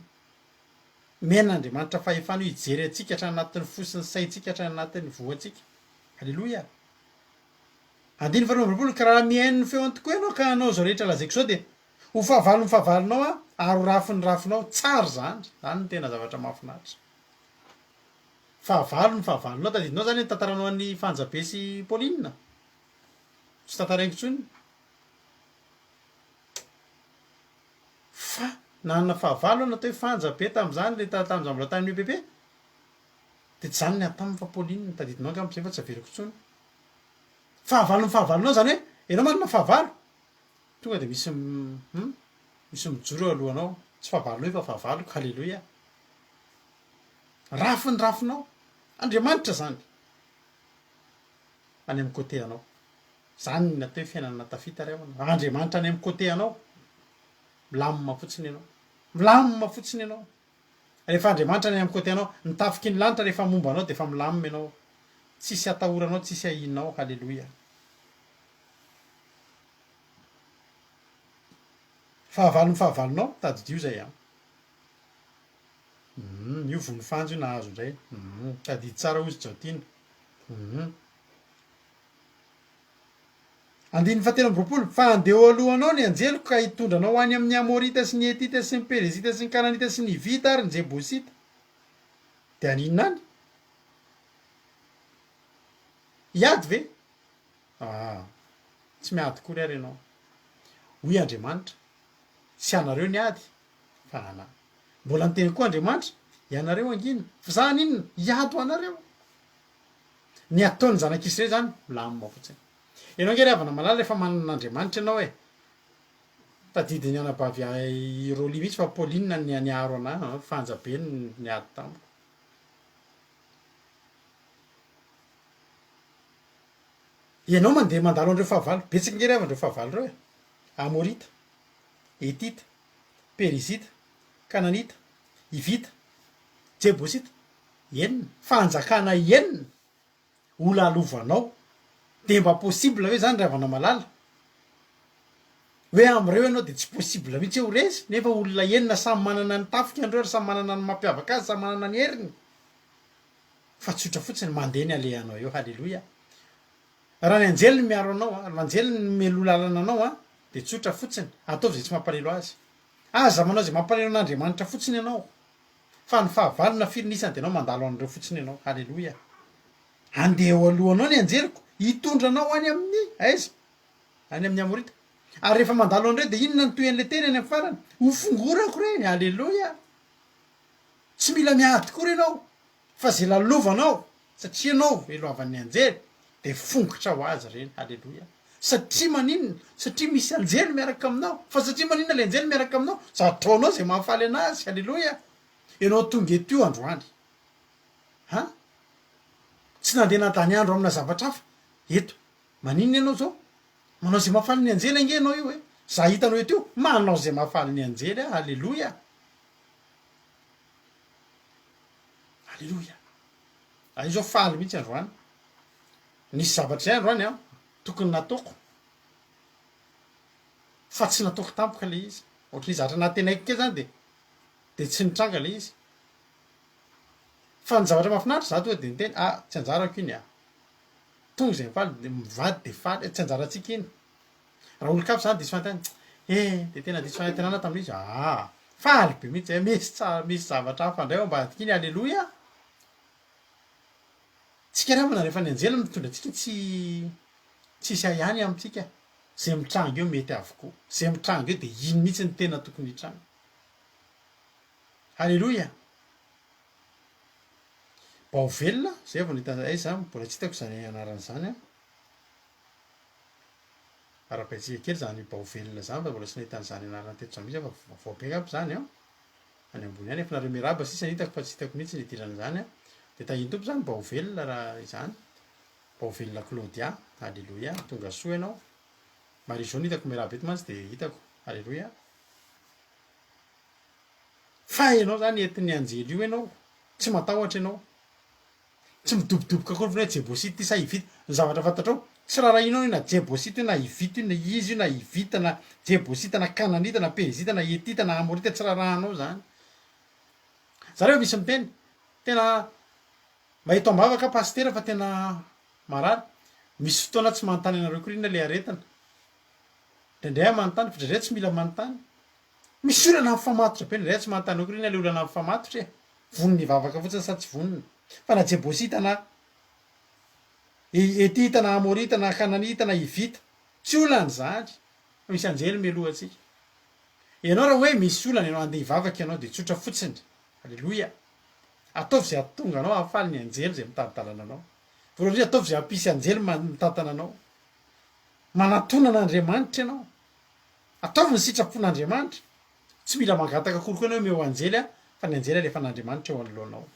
Omen'Andriamanitra fahefana io hijery antsika hatrany anatin'ny fo sy ny saintsika, hatrany anatin'ny voantsika. Aleloia! Andininy faharoa amby 20, Ka raha mihaino ny feony tokoa ianao ka hanao izao rehetra lazaiko izao, dia ho fahavalon'ny fahavalonao aho, ary ho rafin'ny rafinao. Tsara izany! Izany no tena zavatra mahafinaritra. Fahavalo ny fahavalonao, tadidinao zany ny tantaranao an'i Fanja be sy Pauline? Tsy tantaraiko intsony fa nanana fahavalo aho natao hoe Fanja be tamin'izany le tamin'izaho mbola tany amin'ny EPP de tsy zany ny ahy taminy fa Pauline, tadidinao angamba zay fa tsy averiko intsony. Fahavalon'ny fahavalonao zany hoe ianao manana fahavalo tonga de misy hum misy mijoro eo alohanao, tsy fahavalonao io fa fahavaloko, haleloia. Rafy ny rafinao. Andriamanitra zany any amin'ny côté anao. Zany ny atao hoe fiainana tafita ry havana. Andriamanitra any amin'ny côté anao. Milamina fotsiny ianao. Milamina fotsiny ianao. Rehefa Andriamanitra any amin'ny côté anao, ny tafiky ny lanitra rehefa momba anao dia efa milamina ianao. Tsisy atahoranao, tsisy ahianao. Haleloia. Fahavalon'ny fahavalonao, tadidio izay an. Humm io vonifanjo io nahazo indray humm tadidy tsara hozy Jaotiana humm. Andininy fahatelo amby 20, Fa handeha eo alohanao ny anjeliko ka hitondra anao ho any amin'ny Amorita sy ny Hetita sy ny Perezita sy ny Kananita sy ny Hivita ary ny Jebosita. Dia haninona any? Hiady ve? Aa, tsy miady akory ary ianao. Hoy Andriamanitra, Tsy anareo ny ady, fa anah. Mbola niteny koa Andriamanitra, Ianareo hangina, fa za haninona? Hiady ho anareo. Ny ataon'ny zanak'Israely izany, milamina fotsiny. Ianao ange ry havana malala rehefa manana an'Andriamanitra ianao e! Tadidin'ny anabavy i Rolly mihitsy fa Pauline ny niaro anah, fanja be ny niady tamiko. Ianao mandeha mandalo an'ireo fahavalo, betsaka ange ry havana ireo fahavalo ireo e! Amorita, Hetita, Perizita, Kananita, Hivita, Jebosita, enina, fanjakana enina ho lalovanao, dia mba possible ve zany ry havana malala? Hoe amin'ireo ianao dia tsy possible mihitsy hoe ho resy, nefa olona enina samy manana ny tafika andreo ary samy manana ny mampiavaka azy, samy manana ny heriny, fa tsotra fotsiny mandeha ny alehanao eo, haleloia. Raha ny anjely no miaro anao, raha ny anjely no mialoha lalana anao an, dia tsotra fotsiny, ataovy izay tsy mampalahelo azy. Aza manao izay mampalahelo an'Andriamanitra fotsiny ianao. Fa ny fahavalo na firy ny isany dia ianao mandalo an'ireo fotsiny ianao. Haleloia. Handeha eo alohanao ny anjeliko, hitondra anao any amin'ny, aiza? Any amin'ny Amorita. Ary rehefa mandalo an'ireo dia inona no tohin'ilay teny any amin'ny farany? Hofongorako ireny. Haleloia. Tsy mila miady akory ianao. Fa ze lalovanao satria ianao eloavan'ny anjely de fongotra ho azy ireny haleloia satria maninona satria misy anjely miaraka aminao fa satria maninona le anjely miaraka aminao za ataonao ze mahafaly anazy haleloia ianao tonga eto io androany ha tsy nandeha nandany andro amina zavatra hafa eto maninona ianao zao manao ze mahafaly ny anjely ange ianao io e za hitanao eto io manao ze mahafaly ny anjely aho haleloia Aleloia! Za io zao faly mihitsy androany. Nisy zavatra izay androany an, tokony nataoko fa tsy nataoko tampoka le izy. Ohatran'ny zavatra nantenaiko kely zany de de tsy nitranga le izy. Fa ny zavatra mahafinaritra za tonga de niteny, ah tsy anjarako iny ah. Tonga izay mifaly de mivady de faly, tsy anjarantsika iny. Raha olon-kafa zany diso fanantenana, eh de tena diso fanantenana tamin'izy, aa faly be mihitsy eh, misy tsara, misy zavatra hafa indray ao ambadika iny, aleloia! Tsika ry havana rehefa ny anjely mitondra antsika tsy tsisy ahiahy ny amintsika, ze mitranga eo mety avokoa, ze mitranga eo de iny mihitsy no tena tokony hitranga. Aleloia! Bao velona, zay vao nahita, aiza, mbola tsy hitako izany anarana izany an. Arahabaintsika kely izany bao velona izany fa mbola tsy nahita an'izany anarana teto izany mihitsy aho fa vaovao be angamba izany an! Any ambony any efa nareo miarahaba sisa no hitako fa tsy hitako mihitsy ny hidiran'izany an! Dia tahian'ny Tompo izany bao velona raha izany, bao velona Claudia, Alléluia, tonga soa ianao. Marie Jo no hitako miarahaba eto mantsy dia hitako, Alléluia. Fa ianao izany entin'ny anjely io ianao, tsy matahotra ianao. Tsy midobodoboka akory ve hoe Jebosita ity sa Hivita? Ny zavatra fantatrao, tsy raharahianao io na Jebosita io na Hivita io na iza io na Hivita na Jebosita na Kananita na Perizita na Hetita na Amorita, tsy raharahanao izany. Zareo misy miteny, tena mahita am-bavaka aho pasitera fa tena marary. Misy fotoana aho tsy manontany anareo akory inona ilay aretina. Indraindray aho manontany fa indraindray tsy mila manontany. Misy olana mifamatotra be indraindray aho tsy manontany akory inona ilay olana mifamatotra e. Vonona hivavaka fotsiny sa tsy vonona? Fa na Jebosita na Hetita na Amorita na Kananita na Hivita, tsy olana izany fa misy anjely mialoha antsika. Ianao raha hoe misy olana ianao handeha hivavaka ianao dia tsotra fotsiny. Aleloia. Ataovy izay hahatonga anao hahafaly ny anjely izay mitari-dalana anao. Voalohany indrindra ataovy izay hampisy anjely mitantana anao. Manatona an'Andriamanitra ianao. Ataovy ny sitrapon'Andriamanitra. Tsy mila mangataka akory koa ianao hoe omeo anjely aho fa ny anjely alefan'Andriamanitra eo anoloanao.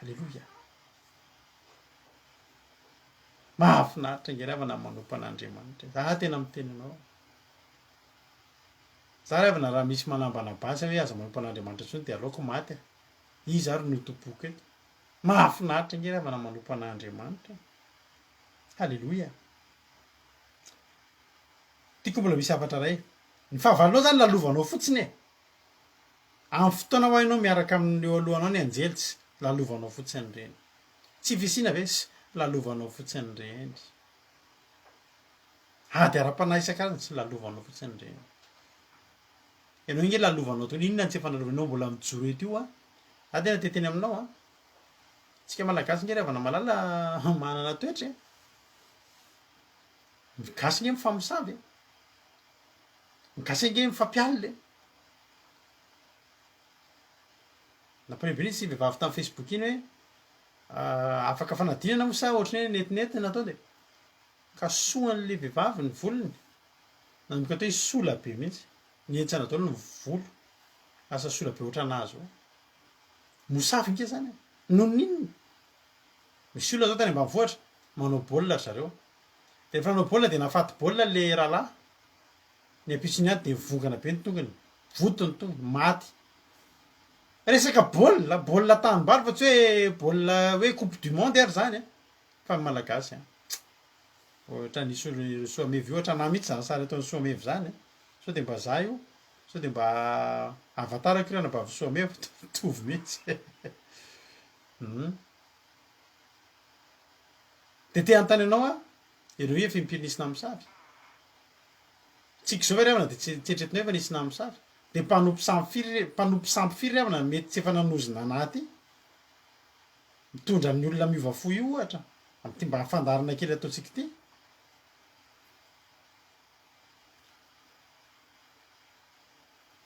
Aleloia. Mahafinaritra ange ry havana ny manompo an'Andriamanitra. Za tena miteny anao. Za ry havana raha misy manambana basy hoe aza manompo an'Andriamanitra intsony dia aleoko maty aho. Iza ary no tompoiko eto? Mahafinaritra ange ry havana manompo an'Andriamanitra. Aleloia. Tiako mbola misy hafatra iray. Ny fahavalonao zany lalovanao fotsiny e! Amin'ny fotoana hoa ianao miaraka amin'ny eo alohanao ny anjely tsy lalovanao fotsiny ireny. Tsy fisiana ve sy lalovanao fotsiny ireny. Ady ara-panahy isan-karazany tsy lalovanao fotsiny ireny. Ianao ange lalovanao daholo, inona no tsy efa nalovanao mbola mijoro eto io an! Za tena te hiteny aminao an! Tsika malagasy nge ry havana malala manana toetra e! Ny gasy nge mifamosavy e! Ny gasy ange mifampialona e! Nampalahelo be ity vehivavy tamin'ny facebook iny hoe afaka fanadinana moa sa ohatran'ny hoe netinety ny natao dia kasohan'ilay vehivavy ny volony, nanomboka teo izy sola be mihitsy, nihentsana daholo ny volo, lasa sola be ohatran'azy io. Mosavy nge zany e! Noho ny inona? Misy olona zao tany ambanivohitra manao baolina ry zareo, dia rehefa nanao baolina dia nahafaty baolina le rahalahy, ny ampitsony ihany dia nivongana be ny tongony, vonto ny tongony, maty. Resaka baolina, baolina tanimbary fa tsy hoe baolina hoe coupe du monde ary zany an, fa ny malagasy an, ohatran'ny Soameva io, ohatranà mihitsy zany sary ataon'i Soameva zany an, sao dia mba za io, sao dia mba avatar-ko io ranabavy Soameva fa mitovy mihitsy. Hum. Dia te hanontany anao aho. Ireo io efa impiry nisy namosavy? Tsika izao ve ry havana dia tsy tsy eritreretinao efa nisy namosavy? Dia mpanompo sampy firy re, mpanompo sampy firy ry havana mety tsy efa nanozona anah aty? Mitondra ny olona miova fo io ohatra, amin'ity mba fandaharana kely ataontsika ity.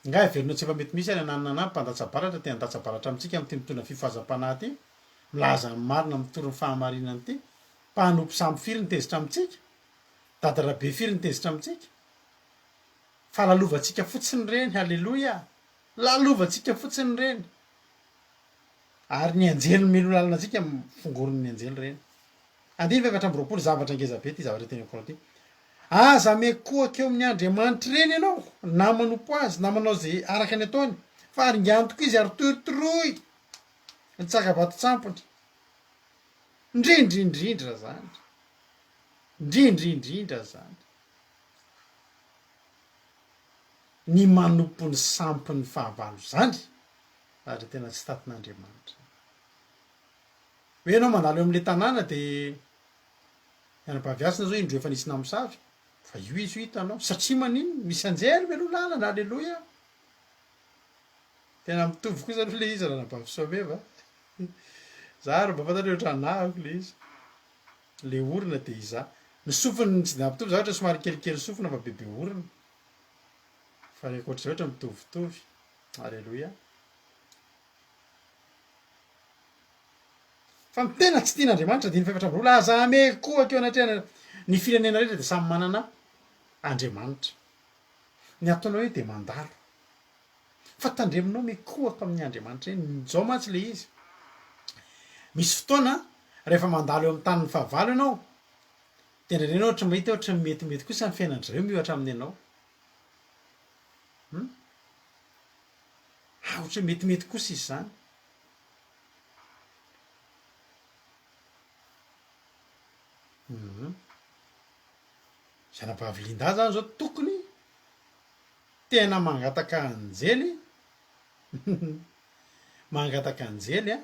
Nga heverinao tsy efa mety misy any ananona na mpandatsa-baratra te handatsa-baratra amintsika amin'ity mitondra fifohazam-panahy ity, milaza ny marina mitory ny fahamarinana ity? Mpanompo sampy firy no tezitra amintsika? Dada Rabe firy no tezitra amintsika? Fa lalovantsika fotsiny ireny, haleloia! Lalovantsika fotsiny ireny. Ary ny anjely mialoha lalana antsika, fongorin'ny anjely ireny. Andininy faha-24, zavatra ngeza be ity zavatra teneniko anao ity. Aza mikohaka eo amin'ny Andriamanitra ireny ianao, na manompo azy, na manao izay araka ny ataony, fa aringano tokoa izy ary torotoroy ny tsakabaton-tsampiny. Ndrindrindrindra zany. Ndrindrindrindra zany. Ny manompo ny sampin'ny fahavalo zany ary tena tsy tatin'Andriamanitra. Hoe ianao mandalo eo amin'ilay tanàna dia ny anabavy Hasina zao indroa efa nisy namosavy fa io izy io hitanao satria maninona? Misy anjely mialoha lalana, aleloia. Tena mitovy kosa aloha ilay izy ranabavy Soameva a. Za ary mba fantatro hoe ohatran'ahako ilay izy. Ilay orona dia izaho. Ny sofiny tsy dia nampitovy za ohatra somary kelikely sofina fa bebe orona. Fa ny ankoatr'izay ohatra mitovitovy. Aleloia. Fa ny tena tsy tian'Andriamanitra dia ny fahefatramby roa aza amekohaka eo anatrehany ny firenena rehetra dia samy manana Andriamanitra. Ny ataonao eo dia mandalo. Fa tandremonao mikohaka amin'ny Andriamanitra eny. Izao mantsy ilay izy. Misy fotoana rehefa mandalo eo amin'ny tanin'ny fahavalo ianao, dia indraindray ianao ohatra mahita hoe ohatran'ny metimety kosa ny fiainan-dry zareo miohatra amin'ny anao. Hum? Ah, ohatra hoe metimety kosa izy izany. Hum. Zanabavy Linda zany zao tokony Tena mangataka anjely mangataka anjely a,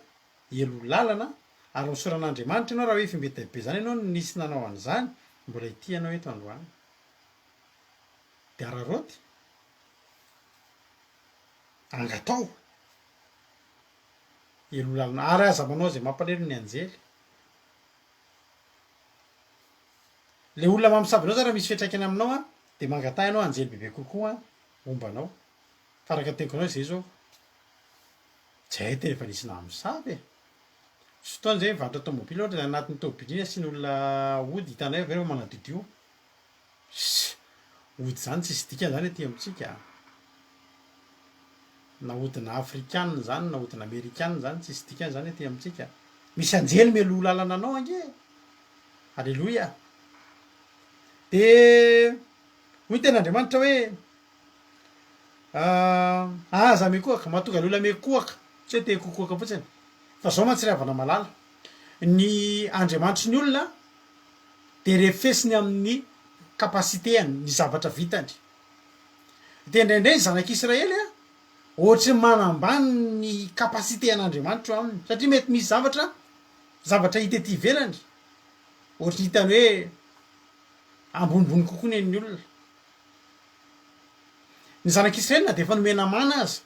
elo lalana ary misaora an'Andriamanitra ianao raha hoe efa imbetaibe zany ianao no nisy nanao an'izany, mbola ity ianao eto androany. De araraoty, angatao, elo lalana ary aza manao izay mampalahelo ny anjely. Le olona mamosavy anao zany raha misy fiantraikany aminao an, de mangataha ianao anjely bebe kokoa homba anao. Fa araka ny teniko anao izay zao, tsy hay tena efa nisy namosavy e! Misy fotoana zay mivarotra tomobily ohatra de anatin'ny tôbily iny asian'olona ody hitanay avy eo refa manadiodio. Ss! Ody zany tsisy dikany zany aty amintsika a! Na odina afrikana zany na odina amerikana zany tsisy dikany zany aty amintsika. Misy anjely mialoha lalana anao ange e! Aleloia! Dia hoy ny tenin'Andriamanitra hoe, Aza mikohaka, mahatonga ny olona mikohaka, tsy hoe te hikokoaka fotsiny, fa izao mantsy ry havana malala, ny Andriamanitry ny olona dia refesiny amin'ny capacité-ny, ny zavatra vitany. Dia indraindray ny zanak'Israely ohatry ny manambany ny capacité an'Andriamanitra eo aminy, satria mety misy zavatra, zavatra hita ety ivelany, ohatry ny hitany hoe ambonimbony kokoa ny an'ny olona. Ny zanak'Israely na dia efa nomena mana aza,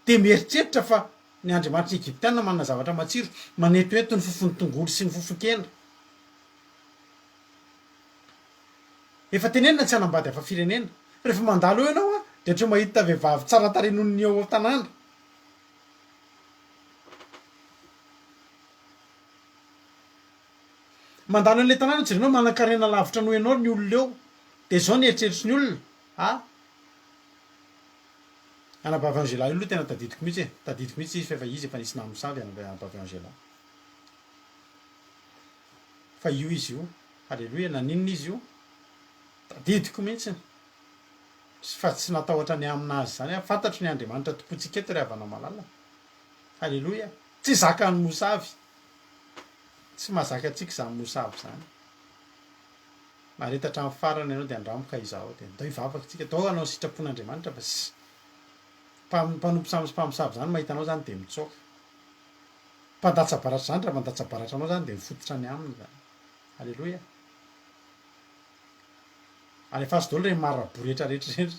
dia mieritreritra fa ny andriamanitr'ny Egyptiana manana zavatra matsiro, manetoeto ny fofon'ny tongolo sy ny fofon-kena. Efa tenenina tsy hanambady hafa firenena. Fa rehefa mandalo eo ianao dia ohatran'ny mahita vehivavy tsara tarehy noho ny eo an-tanàna. Mandalo an'ilay tanàna jerenao manankarena lavitra noho ianao ny olona eo. Dia izao ny eritreritry ny olona, a! Anabavy Angela io aloha tena tadidiko mihitsy e. Tadidiko mihitsy izy fa efa izy efa nisy namosavy anabavy Angela. Fa io izy io. Haleloia, naninona izy io? Tadidiko mihitsy fa tsy natahotra ny amina azy izany aho. Fantatro ny Andriamanitra tompontsika eto ry havana malala. Haleloia. Tsy zakan'ny mosavy. Tsy mahazaka antsika izany mosavy izany. Mahareta hatramin'ny farany ianao dia andramo ka izaho dia ndao hivavaka tsika. Ndao hanao ny sitrapon'Andriamanitra fa tsy mpanompo samy sy mpamosavy izany mahita anao izany dia mitsoaka. Mpandatsa-baratra izany raha mandatsa-baratra anao izany dia mifototra any aminy izany. Aleloia. Alefaso daholo ireny marabout rehetra rehetra ireny.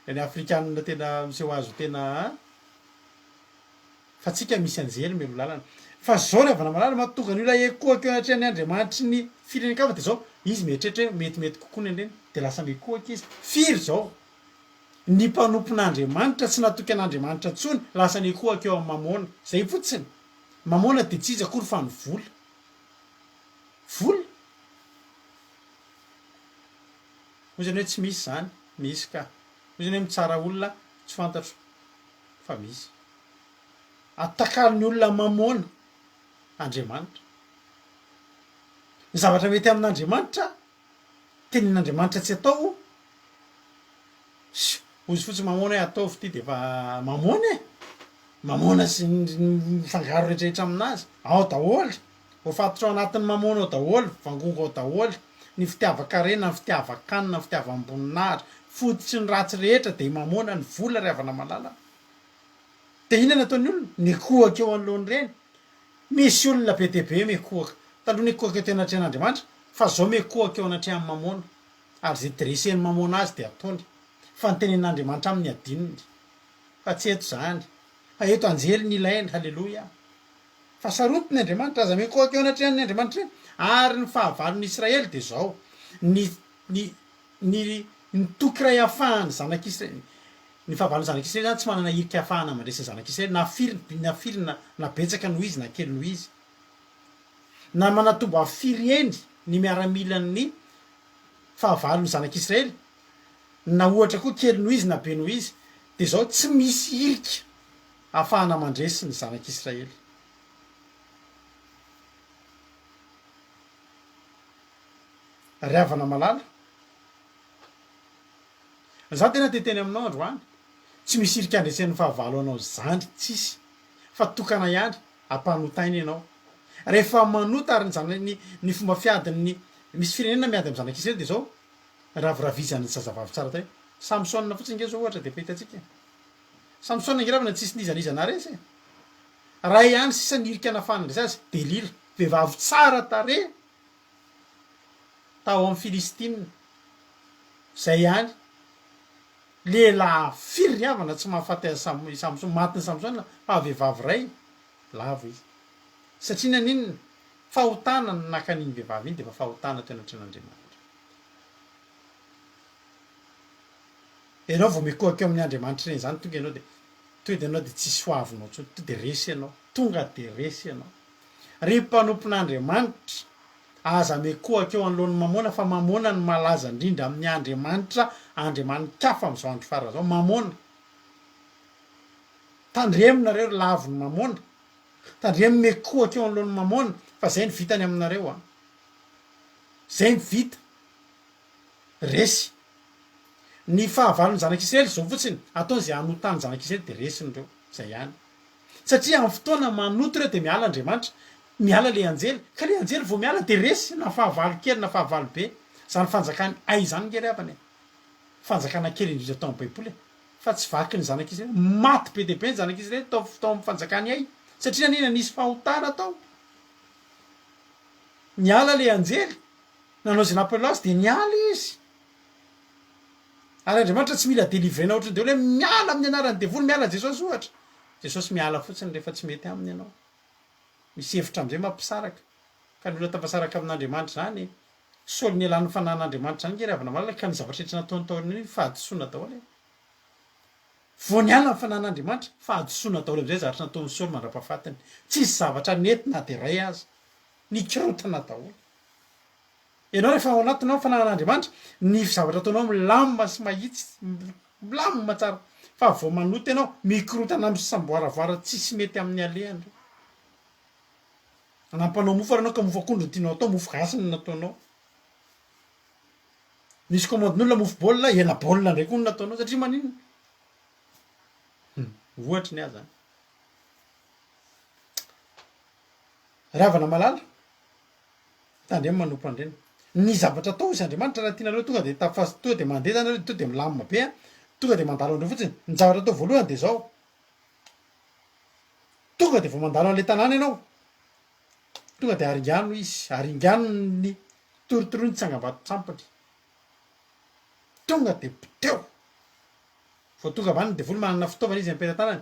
Ireny afrikanina tena miseho azy ho tena an! Fa tsika misy anjely mialoha lalana. Fa zao ry havana malala, mahatonga ny olona hiekohaka eo anatrehan'ny Andriamanitry ny firenen-kafa dia zao, izy mieritreritra hoe metimety kokoa ny an'ireny, dia lasa miekohaka izy. Firy zao ny mpanompon'Andriamanitra tsy natoky an'Andriamanitra intsony, lasa niekohaka eo amin'ny mamôna. Zay fotsiny. Mamôna dia tsy iza akory fa ny vola. Vola? Hoy zany hoe tsy misy zany, misy ka. Hoy zany hoe mitsara olona, tsy fantatro fa misy. Atakalon'ny olona mamôna Andriamanitra. Ny zavatra mety amin'Andriamanitra, tenenin'Andriamanitra tsy atao, Sh! Hozy fotsiny mamôna hoe ataovy ity dia efa mamôna e! Mamôna sy ny mifangaro rehetrarehetra aminazy, ao daholo! Voafatotra ao anatin'ny mamôna ao daholo, vangongo ao daholo, ny fitiavan-karena, ny fitiavan-kanina, ny fitiavam-boninahitra, fototry ny ratsy rehetra dia mamôna ny vola ry havana malala a! Dia inona no ataon'ny olona? Mikohaka eo anoloan'ireny. Misy olona be dia be mikohaka. Taloha nikohaka teo anatrehan'Andriamanitra, fa izao mikohaka eo anatrehan'ny mamôna. Ary izay dressen'i mamôna azy dia ataony. Fa ny tenenin'Andriamanitra aminy adinony. Fa tsy eto izany. Fa eto anjely no ilaina. Haleloia. Fa sarotiny Andriamanitra. Aza mikohaka eo anatrehan'ny Andriamanitra ireny. Ary ny fahavalon'ny Israely dia izao, ny, ny, ny, ny toky iray ahafahan'ny zanak'Israely, ny fahavalon'ny zanak'Israely izany tsy manana hirika ahafahana mandresy ny zanak'Israely na firy, na firy na, na betsaka noho izy na kely noho izy. Na manatombo avo firy heny ny miaramilan'ny fahavalon'ny zanak'Israely, na ohatra koa kely noho izy na be noho izy, dia izao tsy misy hirika ahafahana mandresy ny zanak'Israely. Ry havana malala, za tena te hiteny aminao androany, tsy misy hirika handresen'ny fahavalo anao zany, tsisy, fa tokana ihany, ampanotaina ianao. Rehefa manota ary ny zana ny ny fomba fiadin'ny misy firenena miady amin'ny zanak'Israely dia zao, raviravizan'ny zazavavy tsara tarehy, Samsona fotsiny nge zao ohatra dia efa hitantsika e. Samsona nge ravina tsisy n'iza n'iza naharesy e. Ray ihany sisa ny hirika nafahana nandresy azy, Delila, vehivavy tsara tarehy, tao amin'ny Filistina. Izay ihany. Lehilahy firy ry havana tsy mahafaty an'i Sam, i Samsona, matin'i Samsona, fa vehivavy iray, lavo izy. Satria naninona? Fahotana no naka an'iny vehivavy iny dia efa fahotana teo anatrehan'Andriamanitra. Ianao vao mikohaka eo amin'ny Andriamanitra ireny izany tonga ianao dia tonga dia ianao dia tsisy ho avinao intsony, tonga dia resy ianao, tonga dia resy ianao. Ry mpanompon'Andriamanitra, aza mikohaka eo anoloan'ny Mamôna, fa Mamôna no malaza indrindra amin'ny andriamanitra andriamani-kafa amin'izao andro farany izao. Mamôna. Tandremo nareo ry lavon'ny Mamôna. Tandremo mikohaka eo anoloan'ny Mamôna, fa izay no vitany aminareo an. Izay no vita. Resy. Ny fahavalon'ny zanak'Israely izao fotsiny, ataony izay hanotan'ny zanak'Israely dia resiny ireo. Izay ihany. Satria amin'ny fotoana manoto ireo dia miala Andriamanitra, miala ilay anjely, ka ilay anjely vao miala dia resy na fahavalo kely na fahavalo be. Izany fanjakany hay izany nge ry havana e! Fanjakana kely indrindra tao amin'ny baiboly e! Fa tsy vaky ny zanak'Israely, maty be dia be ny zanak'Israely tao tao amin'ny fanjakany hay, satria nanina nisy fahotana tao. Niala ilay anjely, nanao izay nampalahelo azy dia niala izy. Ary Andriamanitra tsy mila delivrena ohatran'ny devoly hoe miala amin'ny anaran'ny devoly, miala Jesosy ohatra. Jesosy miala fotsiny rehefa tsy mety aminy ianao. Misy hevitra amin'izay mampisaraka. Ka ny olona tafasaraka amin'Andriamanitra izany, Saoly nialan'ny fanahin'Andriamanitra izany nge ry havana malala ka ny zavatra rehetra nataony taorian'iny fahadisoana daholo e. Vao niala ny fanahin'Andriamanitra, fahadisoana daholo amin'izay zavatra nataon'i Saoly mandra-pahafatiny. Tsisy zavatra nety na dia iray aza. Nikorontana daholo. Ianao rehefa ao anatinao ny fanahin'Andriamanitra, ny zavatra ataonao milamina sy mahitsy, milamina tsara. Fa vao manota ianao, mikorontana misamboaravoara tsisy mety amin'ny alehany ireo. Nampanao mofo ary ianao ka mofo akondro no tianao atao, mofo gasy no nataonao. Nisy commande-n'olona mofo baolina, hena baolina indray koa no nataonao satria maninona? Ohatry ny ahy zany. Ry havana malala, Tandremo manompo an'ireny. Ny zavatra atao hozy Andriamanitra raha tianareo tonga dia tafa tonga dia mandeha zany nareo tonga dia milamina be an, tonga dia mandalo an'ireo fotsiny. Ny zavatra atao voalohany dia zao, tonga dia vao mandalo an'ilay tanàna ianao, tonga dia aringano izy, aringano ny torotoroy ny tsangambato tsampiny. Tonga dia poteho. Vao tonga avy any ny devoly manana fitaovana izy am-pelatanany.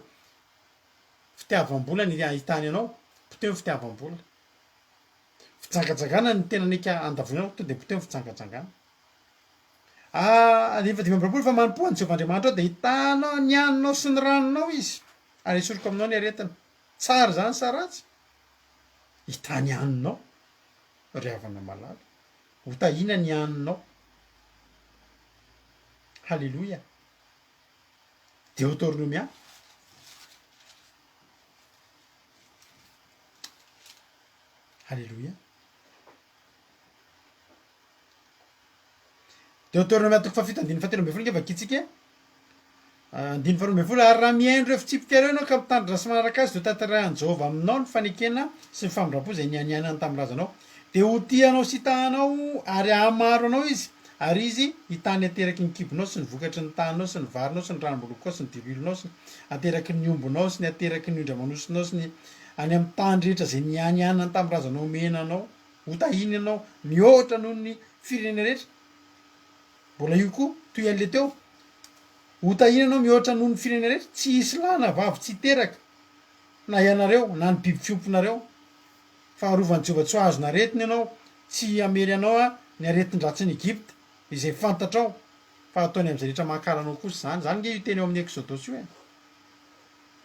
Fitiavam-bola ny ahitany anao, poteho ny fitiavam-bola. Fijangajangana ny tena neka andavoina anao, tonga dia poteho ny fijangajangana. Ah, andininy faha-25, Fa manompoa an'i Jehovah Andriamanitrao dia hitana ny haninao sy ny ranonao Izy, ary hesoriko aminao ny aretina. Tsara izany sa ratsy? Hitahy ny haninao, ry havana malala. Hotahiana ny haninao. Haleloia. Deotornomia. Haleloia. Deoteronomia toko fahafito andininy fahatelo ambin'ny folo ange vakintsika e. Andininy faharoa ambin'ny folo, Ary raha mihaino ireo fitsipika ireo ianao ka mitandrina sy manaraka azy, dia hotanterahin'i Jehovah aminao ny fanekena sy ny famindram-po izay nianianany tamin'ny razanao. Dia ho tia anao sy hitaha anao ary hahamaro anao Izy, ary Izy hitaha ny ateraky ny kibonao sy ny vokatry ny taninao sy ny varinao sy ny ranom-bolokao sy ny diloilonao sy ny ateraky ny ombinao sy ny ateraky ny ondry aman'osinao sy ny any amin'ny tany rehetra izay nianianany tamin'ny razanao homena anao. Ho tahiny ianao mihoatra noho ny firenena rehetra. Mbola io koa, toy an'ilay teo. Ho tahiny ianao mihoatra noho ny firenena rehetra, tsy hisy lahy na vavy tsy hiteraka, na ianareo, na ny biby fiompinareo. Fa harovan'i Jehovah tsy ho azon'aretina ianao, tsy hamely anao ny aretin-dratsin'i Egypta, izay fantatrao, fa hataony amin'izay rehetra mankahala anao kosa izany. Izany ange io teny ao amin'ny Eksodosy io e.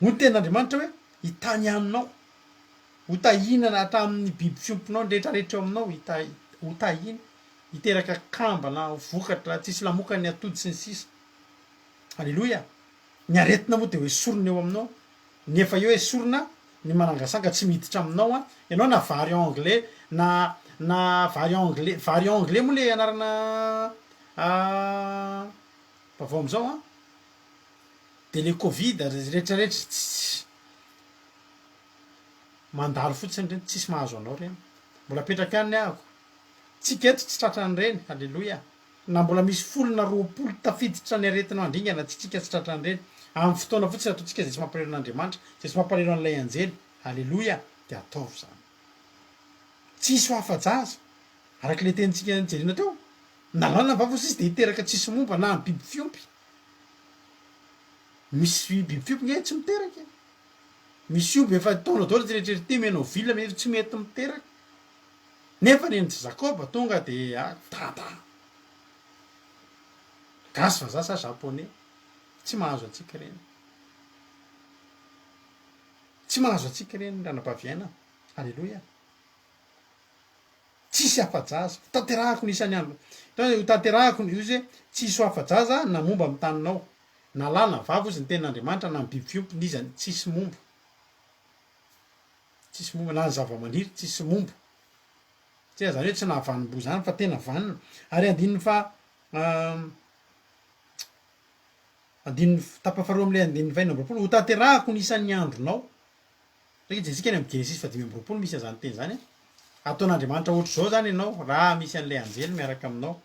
Hoy ny tenin'Andriamanitra hoe, Hitahy ny haninao. Ho tahiana hatramin'ny biby fiompinao ny rehetra rehetra eo aminao, hita, ho tahiana, hiteraka kambana, ho vokatra, tsy hisy lamoka ny atody sy ny sisa. Aleloia! Ny aretina moa dia ho esorina eo aminao, ny efa eo esorina, ny manangasanga tsy miditra aminao an, ianao na variant anglais na na variant anglais, variant anglais moa le anarana vaovao amin'izao an, dia le covid rehetra rehetra tsy. Mandalo fotsiny ireny, tsisy mahazo anao ireny. Mbola apetrako ihany ny ahako. Tsika eto tsy tratran'ireny, aleloia. Na mbola misy folo na 20 tafiditra ny aretina mandringana, tsy tsika tsy tratran'ireny. Amin'ny fotoana fotsiny ataontsika izay tsy mampalahelo an'Andriamanitra, izay tsy mampalahelo an'ilay anjely, aleloia, dia ataovy izany. Tsisy ho afa-jaza. Araka ilay tenintsika nojerena teo, na lahy na vavy hozy izy dia hiteraka tsisy momba na ny biby fiompy. Misy biby fiompy nge tsy miteraka e. Misy omby efa taona daholo tsy eritreretina ianao vilona nefa tsy mety miteraka. Nefa ny an'i Jakoba tonga de ah tata. Gasy vazaha sa japonais? Tsy mahazo antsika ireny. Tsy mahazo antsika ireny ranabavy aina. Aleloia. Tsisy afa-jaza. Tanterahako ny isan'ny andro. Ho tanterahako ny, hoy izy hoe, tsisy ho afa-jaza na momba amin'ny taninao. Na lahy na vavy hozy ny tenin'Andriamanitra na ny biby fiompy n'iza tsisy momba. Tsisy momba na ny zava-maniry tsisy momba. Tsy zany hoe tsy nahavanom-boa zany fa tena vanona. Ary andininy faha andininy tapany faharoa amin'ilay andininy faha 26, hotanterahako ny isan'ny andronao. Saika jerentsika any amin'ny Genesisy faha 25 misy an'izany teny izany. Ataon'Andriamanitra ohatr'izao izany ianao raha misy an'ilay anjely miaraka aminao.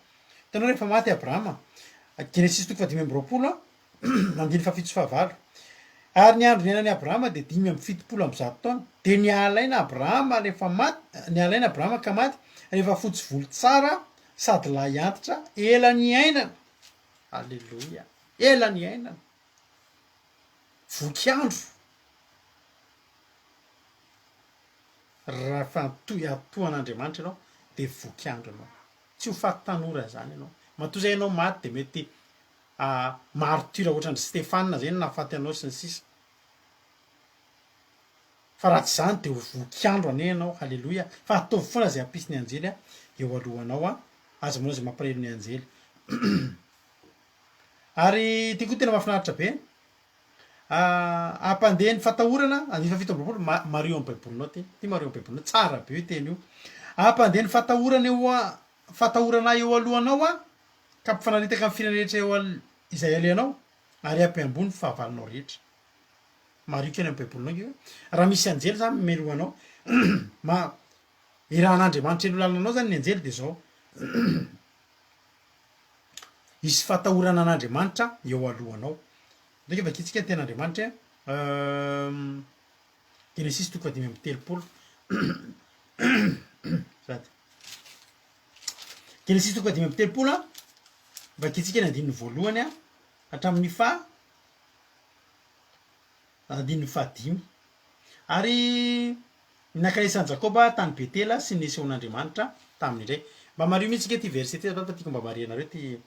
Hitanao rehefa maty Abrahama, Genesisy toko faha 25 andininy fahafito sy fahavalo. Ary ny andro niainan'i Abrahama dia 175 taona. Dia niala aina Abrahama rehefa maty, niala aina Abrahama ka maty rehefa fotsy volo tsara sady lahy antitra, ela niainana. Aleloia. Ela niainana. Voky andro. Raha tohan'Andriamanitra ianao dia voky andro ianao. Tsy ho faty tanora izany ianao. Matoa izay ianao maty dia mety martyr ohatran-dry Stefana izay no nahafaty anao sy ny sisa. Fa raha tsy izany dia ho voky andro anie ianao. Haleloia. Fa ataovy foana izay hampisy ny anjely eo alohanao. Aza manao izay mampalahelo ny anjely. Ary ity koa tena mahafinaritra be. Hampandeha ny fatahorana, andininy faha 27, ma- mariho amin'ny baibolinao ity, ity mariho amin'ny baibolinao, tsara be io teny io. Hampandeha ny fatahorana eo a- fatahorana eo alohanao aho, ka hampifanaritaka ny firenena rehetra eo al- izay alehanao, ary hampiamboho ny fahavalonao rehetra. Mariho kely amin'ny baibolinao ange io. Raha misy anjely zany mialoha anao, ma- irahan'Andriamanitra elo lalana anao zany ny anjely de zao. Hisy fatahorana an'Andriamanitra eo alohanao. Ndraika vakintsika ny tenin'Andriamanitra e. Genesisy toko fahadimy amby telopolo. Zafady. Genesisy toko fahadimy amby telopolo a. Vakintsika ny andininy voalohany hatramin'ny faha andininy fahadimy. Ary ny nankanesan'i Jakoba tany Betela sy ny nisehoan'Andriamanitra taminy indray. Mba mariho mihitsy ange ity verset ity azafady fa tiako mba marihanareo ity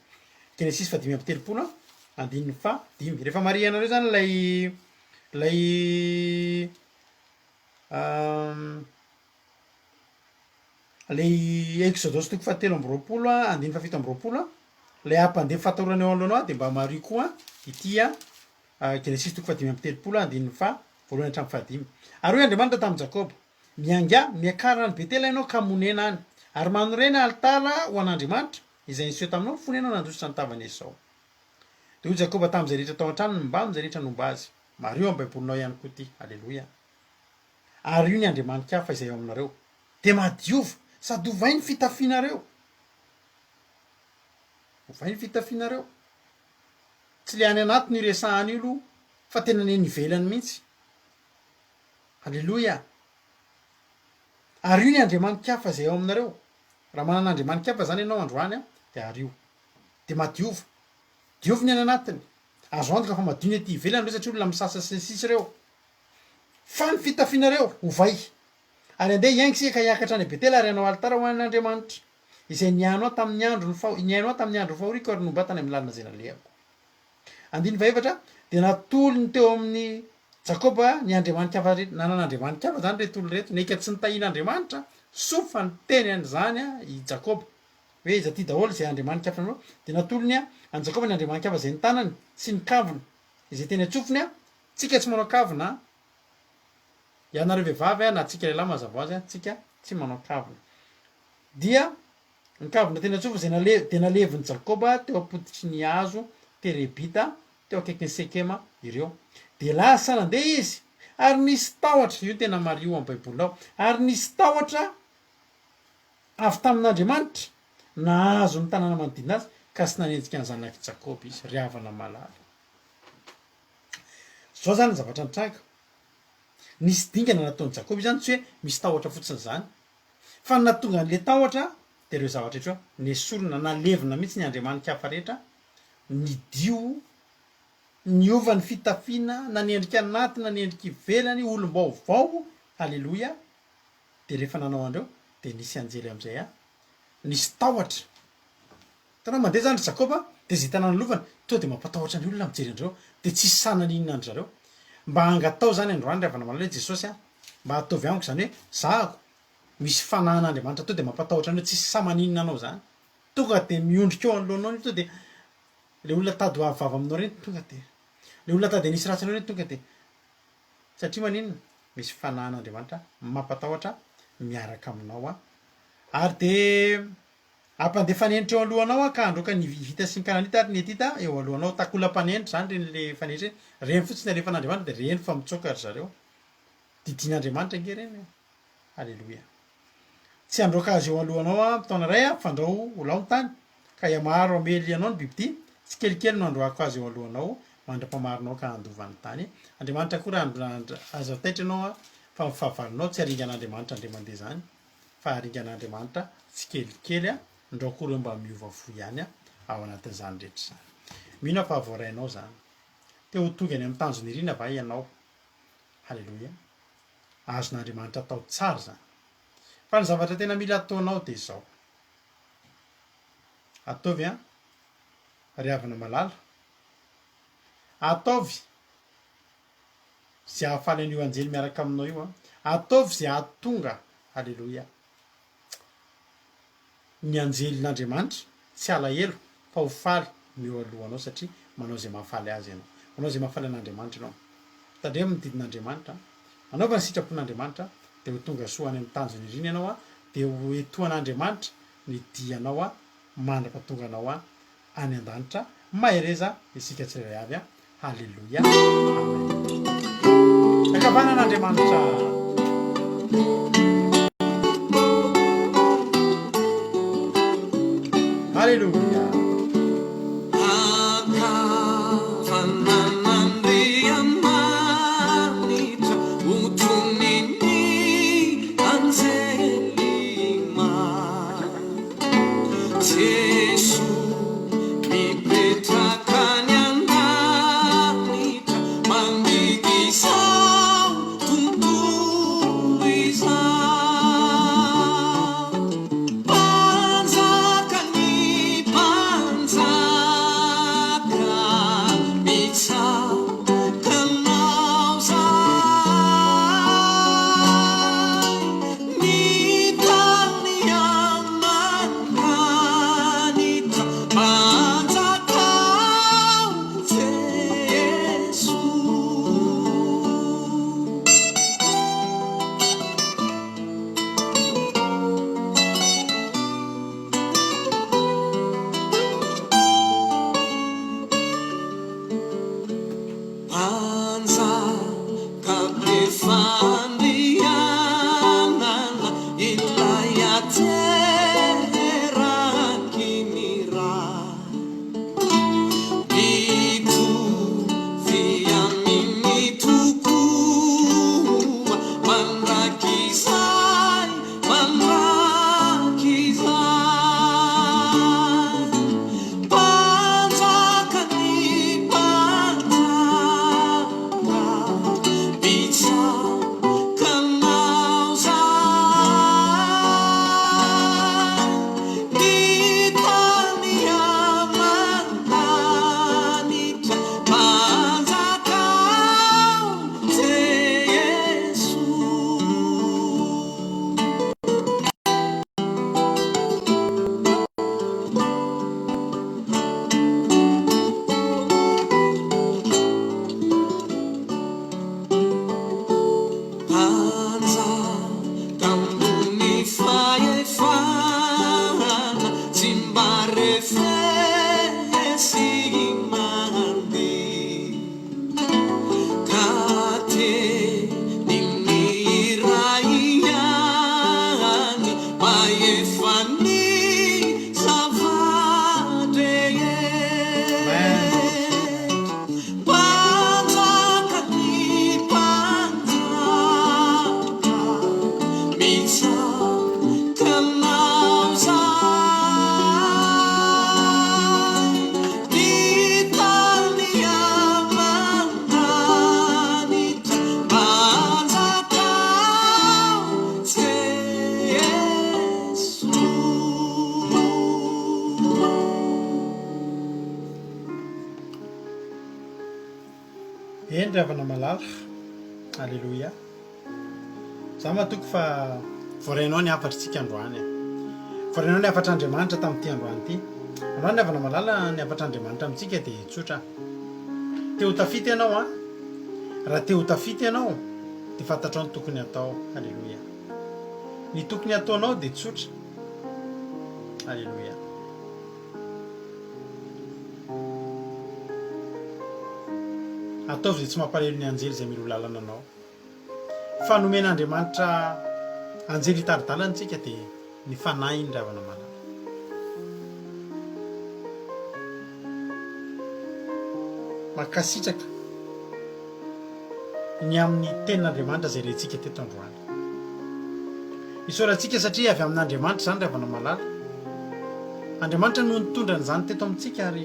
Genesisy faha-35 andininy fahadimy. Rehefa marihanareo izany ilay ilay ilay Eksodosy toko fahatelo amby roapolo andininy fahafito amby roapolo ilay hampandeha fahatahorana eo anoloanao dia mba mariho koa ity Genesisy toko faha-35 andininy faha voalohany hatramin'ny fahadimy. Ary hoy Andriamanitra tamin'i Jakoba, Miaingà, miakara any Betela ianao ka monena any, ary manorena alitara ho an'Andriamanitra, izay niseho taminao fony ianao nandositra ny tavan'i Esao. Dia hoy Jakoba tamin'izay rehetra tao an-tranony mbamin'izay rehetra nomba azy, Mariho amin'ny Baibolinao ihany koa ity. Aleloia. Ary io ny andriamani-kafa izay eo aminareo. Dia madiova, sady ovay ny fitafianareo. Ovay ny fitafianareo. Tsy le any anatiny io resahana io aloha fa tena ny eny ivelany mihitsy. Aleloia! Ario ny andriamani-kafa izay ao aminareo. Raha manana andriamani-kafa izany ianao androany dia ario. Dia madiova. Diovy ny any anatiny. Azo antoka fa madio ny ety ivelany ireo satria olona misasa sy ny sisa ireo. Fa ny fitafianareo, ovay. Ary andeha hiainga isika ka hiakatra any Betela ary hanao alitara ho an'Andriamanitra, izay nihaino ahy tamin'ny andro ny nihaino ahy tamin'ny andro ny fahoriako ary nomba tany amin'ny lalana izay nalehako. Andininy fahefatra, Dia natolony teo amin'i Jakoba ny andriamani-kafa rehetra. Nanana andriamani-kafa izany ireto olona ireto. Neka tsy nitahian'Andriamanitra, soa fa niteny an'izany i Jakoba, hoe iza ity daholo izay andriamani-kafa nanao. Dia natolony an'i Jakoba ny andriamani-kafa izay ny tanany sy ny kavina izay teny an-tsofiny. Tsika tsy manao kavina. Ianareo vehivavy na tsika lehilahy mazava ho azy tsika tsy manao kavina. Dia ny kavina teny an-tsofina izay nale dia nalevin'i Jakoba teo am-pototry ny hazo terebita teo akaikin'i Sekema ireo. Dia lasa nandeha izy, ary nisy tahotra, io no tena mariho amin'ny Baibolinao, ary nisy tahotra avy tamin'Andriamanitra nahazo ny tanàna manodidina azy, ka tsy nanenjika ny zanak'i Jakoba izy. Ry havana malala. Izao izany ny zavatra nitranga. Nisy dingana nataon'i Jakoba, io izany tsy hoe misy tahotra fotsiny izany. Fa ny nahatonga an'ilay tahotra dia ireo zavatra ireo, nesorina, nalevina mihitsy ny andriamani-kafa rehetra, nidio, niova ny fitafiana, na ny endrika anaty na ny endrika ivelany, olom-baovao, haleloia, dia rehefa nanao an'ireo dia nisy anjely amin'izay, nisy tahotra. Hitanao, mandeha izany ry Jakoba, dia izay tanàna lovany, tonga dia mampatahotra ny olona mijery an-dry zareo, dia tsisy sahy naninona an-dry zareo. Mba angataho izany androany ry havana malala hoe, Jesosy a, mba ataovy amiko izany hoe, zahako, misy fanahin'Andriamanitra tonga dia mampatahotra anao, tsisy sahy maninona anao izany. Tonga dia miondrika eo anoloanao ny tonga dia, ilay olona tady ho avy vava aminao ireny tonga dia, ilay olona tady hanisy ratsy anao ireny tonga dia, satria maninona? Misy fanahin'Andriamanitra mampatahotra miaraka aminao. Ary dia. Hampandeha fanenitra eo alohanao aho ka handroaka ny Hivita sy ny Kananita ary ny Hetita eo alohanao. Takolam-panenitra izany ireny le fanenitra ireny. Ireny fotsiny alefan'Andriamanitra dia ireny fa mitsoaka ry zareo. Didian'Andriamanitra ange ireny e. Aleloia. Tsy handroaka azy eo alohanao aho amin'ny taona iray aho, fandrao ho lao ny tany, ka hihamaro hamely anao ny bibidia. Tsikelikely no handroahako azy eo alohanao, mandra-pamarinao ka handova ny tany. Andriamanitra koa raha aza taitra ianao fa ny fahavalonao tsy haringan'Andriamanitra indray mandeha izany. fa haringan'Andriamanitra tsikelikely a, ndrao koa ireo mba miova fo ihany a, ao anatin'izany rehetra izany. Mino aho fa voarainao izany. Te ho tonga any amin'ny tanjona irina va ianao? Haleloia. Azon'Andriamanitra atao tsara izany. Fa ny zavatra tena mila ataonao dia izao. Ataovy an, ry havana malala, ataovy Izay hahafaly an'io anjely miaraka aminao io an. Ataovy izay hahatonga, haleloia, ny anjelin'Andriamanitra tsy halahelo fa ho faly ny eo alohanao satria manao izay mahafaly azy ianao. Manao izay mahafaly an'Andriamanitra ianao. Tandremo ny didin'Andriamanitra, manaova ny sitrapon'Andriamanitra dia ho tonga soa any amin'ny tanjona iriny ianao an, dia ho etoan'Andriamanitra ny dianao an, mandra-pahatonga anao an any an-danitra mahereza isika tsirairay avy a haleloia amen ankavanana Andriamanitra haleloia
Ankavanan'Andriamanitra hotronin'ny anjely maro. Jesoa. Andrianana ilay ateraky ny ra. Mitovy aminy tokoa mandrakizay, mandrakizay. Mpanjaka ny mpanjaka, mitsaka anao zahay. Ny tany aman-danitra, mpanjakao Jesoa. Mpanjaka ambony fahefana, tsy mba refesi-mandihy. Ka tenin'ny iray ihany, mahefa ny zava-drehetra. Mpanjaka ny mpanjaka, mitsaka anao zahay. Ny tany aman-danitra, mpanjakao Jesoa.
Eny ry havana malala, Aleloia. Za matoky fa voarainao ny hafatritsika androany e. Voarainao ny hafatr'Andriamanitra tamin'ity androany ity. Androany ry havana malala, ny hafatr'Andriamanitra amintsika dia tsotra. Te ho tafita ianao an? Raha te ho tafita ianao dia fantatrao ny tokony hatao. Aleloia. Ny tokony hataonao dia tsotra. Aleloia. Ataovy izay tsy mampalahelo ny anjely izay miroa lalana anao. Fa nomen'Andriamanitra anjely hitari-dalana antsika dia ny fanahiny ry havana malala. Mankasitraka ny amin'ny tenin'Andriamanitra izay rentsika teto androany. Isaorantsika satria avy amin'Andriamanitra izany ry havana malala. Andriamanitra no nitondra an'izany teto amintsika ary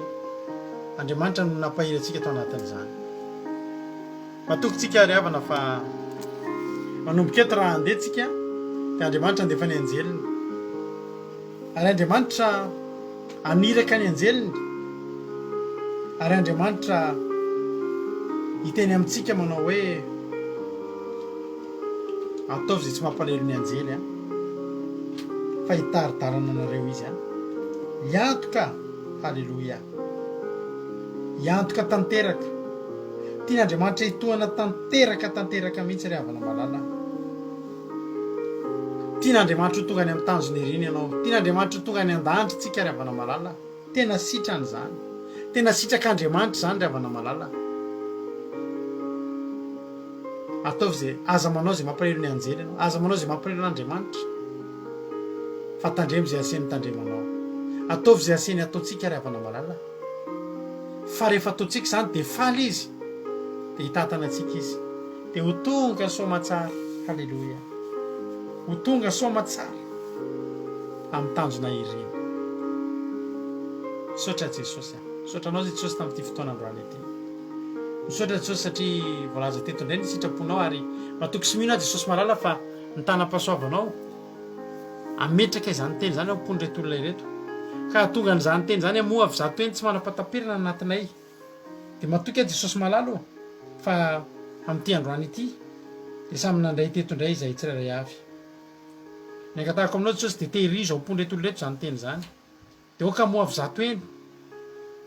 Andriamanitra no nampahery antsika tao anatin'izany. Matoky tsika ry havana fa manomboka eto raha handeha tsika dia Andriamanitra handefa ny anjeliny. Ary Andriamanitra haniraka ny anjeliny. Ary Andriamanitra hiteny amintsika manao hoe ataovy izay tsy mampalahelo ny anjely an, fa hitari-dalana anareo izy an. Hiantoka, haleloia. Hiantoka tanteraka. Tian'Andriamanitra hitohana tanteraka tanteraka mihitsy ry havana malala. Tian'Andriamanitra ho tonga any amin'ny tanjona iriny ianao. Tian'Andriamanitra ho tonga any an-danitra tsika ry havana malala. Tena sitrany izany. Tena sitrak'Andriamanitra izany ry havana malala. Ataovy izay, aza manao izay mampalahelo ny anjely ianao. Aza manao izay mampalahelo an'Andriamanitra. Fa tandremo izay asainy tandremanao. Ataovy izay asainy ataontsika ry havana malala. Fa rehefa ataontsika izany dia faly Izy. Dia hitantana antsika Izy. Dia ho tonga soamatsara. Haleloia. Ho tonga soamatsara amin'ny tanjona iriny. Misaotra Jesosy a. Misaotra anao Jesosy tamin'ity fotoana androany ity. Misaotra Jesosy satria voalaza teto indray ny sitraponao ary matoky sy mino aho Jesosy malala fa ny tanam-pahasoavanao hametraka izany teny izany ao am-pon'ireto olona ireto. Ka hahatonga an'izany teny izany hamoha avy zato heny tsy manam-pahataperana anatinay. Dia matoky aho Jesosy malala ô fa amin'ity androany ity dia samy nandray teto indray izahay tsirairay avy. Ny angatahako aminao Jesosy dia tehirizo ao am-pon'ireto olona ireto izany teny izany. Dia aoka hamoha avy zato heny.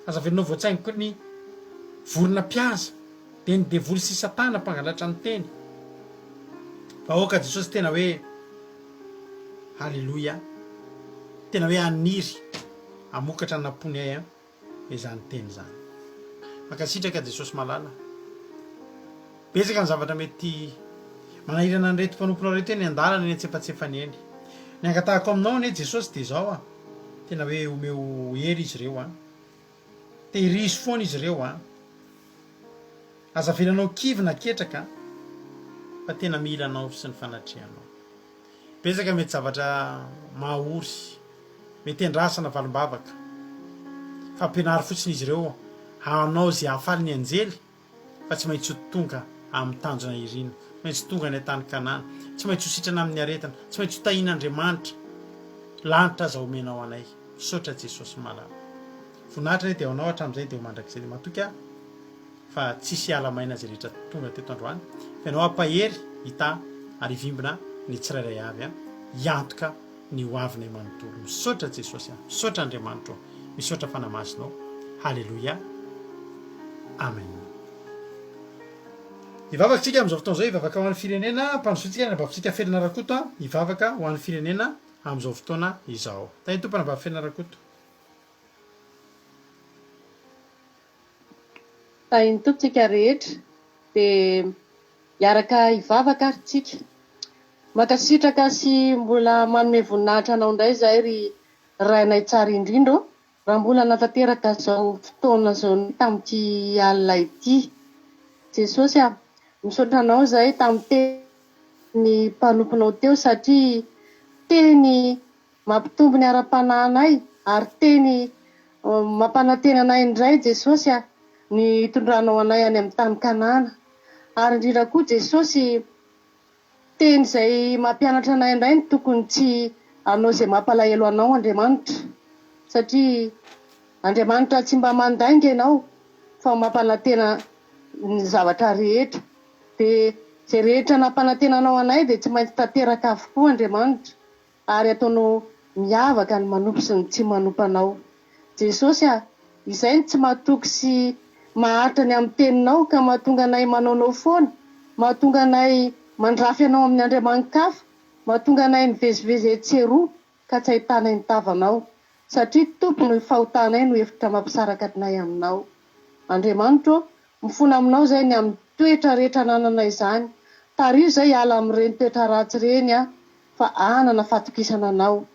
Aza avelinao voatsaingoky ny vorona mpihaza, dia ny devoly sy satana mpangalatra ny teny. Fa aoka Jesosy tena hoe Haleloia, tena hoe haniry hamokatra ny nampony ahy an. izany teny izany. Mankasitraka Jesosy malala. Betsaka ny zavatra mety. Manahirana an'ireto mpanomponao ireto eny an-dalana eny antsefatsefany eny. Ny angatahako aminao anie Jesosy dia izao a, tena hoe omeo hery izy ireo a. Tehirizo foana izy ireo a. Aza avelanao kivy na ketraka fa tena mila anao sy ny fanatrehanao. Betsaka mety zavatra mahaory, mety andrasana valim-bavaka, fa ampianaro fotsiny izy ireo hanao izay hahafaly ny anjely fa tsy maintsy ho tonga amin'ny tanjona irina, tsy maintsy tonga any an-tany Kanana, tsy maintsy ho sitrana amin'ny aretina, tsy maintsy ho tahian'Andriamanitra, lanitra aza omenao anay. Misaotra Jesosy malala. Voninahitra anie dia ho anao hatramin'izay dia ho mandrakizay dia matoky aho fa tsisy hiala maina izay rehetra tonga teto androany fa ianao hampahery, hitahy ary hivimbina ny tsirairay avy an, hiantoka ny ho avinay manontolo. Misaotra Jesosy a, misaotra Andriamanitro ô, misaotra Fanahy Masina ô. Haleloia. Amen. Hivavaka tsika amin'izao fotoana izao, hivavaka ho an'ny firenena, ampandrosointsika ny anabavintsika Felina Rakoto a, hivavaka ho an'ny firenena amin'izao fotoana izao. Tahin'ny Tompo anabavy Felina Rakoto.
Tahin'ny Tompo tsika rehetra dia hiaraka hivavaka ary tsika. Mankasitraka sy mbola manome voninahitra anao indray izahay ry Rainay tsara indrindra ô, raha mbola nanatanteraka izao fotoana izao indray tamin'ity alina ity. Jesosy a, misaotra anao izahay tamin'ny tenin'ny mpanomponao teo satria teny Mampitombo ny ara-panahinay ary teny mampanantena anay indray Jesosy a, ny hitondranao anay any amin'ny tany Kanana. Ary indrindra koa Jesosy, teny izay mampianatra anay indray ny tokony tsy hanao izay mampalahelo anao Andriamanitra. Satria Andriamanitra tsy mba mandainga ianao fa mampanantena ny zavatra rehetra. Dia izay rehetra nampanantenanao anay dia tsy maintsy tanteraka avokoa Andriamanitra. ary ataonao miavaka ny manompo sy ny tsy manompo Anao. Jesosy a, izay no tsy matoky sy maharitra ny amin'ny teninao ka mahatonga anay manaonao foana, mahatonga anay mandrafy Anao amin'ny andriamani-kafa, mahatonga anay mivezivezy etsy sy eroa ka tsy ahitanay ny tavanao, satria Tompo ny fahotanay no efitra mampisaraka anay aminao. Andriamanitro ô, mifona aminao izay ny amin'ny toetra rehetra anananay izany, tariho izay hiala amin'ireny toetra ratsy ireny aho, fa hanana fatokisana anao.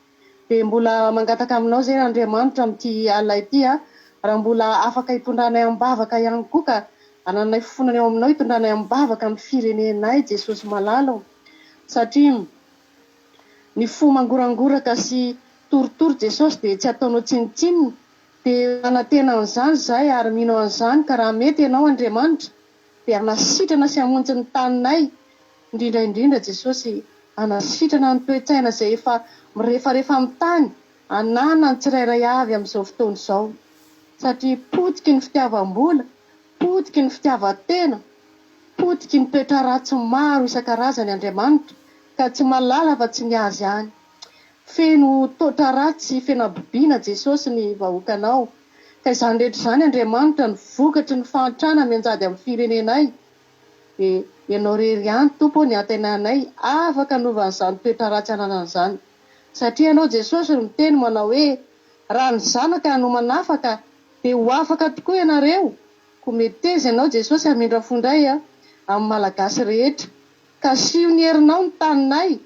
Dia mbola mangataka aminao izay Andriamanitra amin'ity alina ity a, raha mbola afaka hitondranay am-bavaka ihany koa ka hanananay fifonana eo aminao hitondranay am-bavaka ny firenenay Jesosy malala o. Satria ny fo mangorangoraka sy torotoro Jesosy dia tsy ataonao tsinontsinona. Dia manantena an'izany izahay ary mino an'izany ka raha mety ianao Andriamanitra dia hanasitrana sy hamonjy ny taninay Indrindra indrindra Jesosy hanasitrana ny toe-tsaina izay efa mirefarefa amin'ny tany ananan'ny tsirairay avy amin'izao fotoana izao. Satria potiky ny fitiavam-bola, potiky ny fitiavan-tena, potiky ny toetra ratsy maro isan-karazany Andriamanitra ka tsy mahalala afa tsy ny Azy ihany. Feno toetra ratsy sy feno habibiana Jesosy ny vahoakanao. Ka izany rehetra izany Andriamanitra no vokatry ny fahantrana mianjady amin'ny firenenay. Dia Ianao irery ihany Tompo ô ny antenanay afaka hanova an'izany toetra ratsy ananana izany. Satria Ianao Jesosy no miteny manao hoe raha ny Zanaka no manafaka dia ho afaka tokoa ianareo, koa meteza Ianao Jesosy hamindra fo indray amin'ny Malagasy rehetra. Kasiho ny herinao ny taninay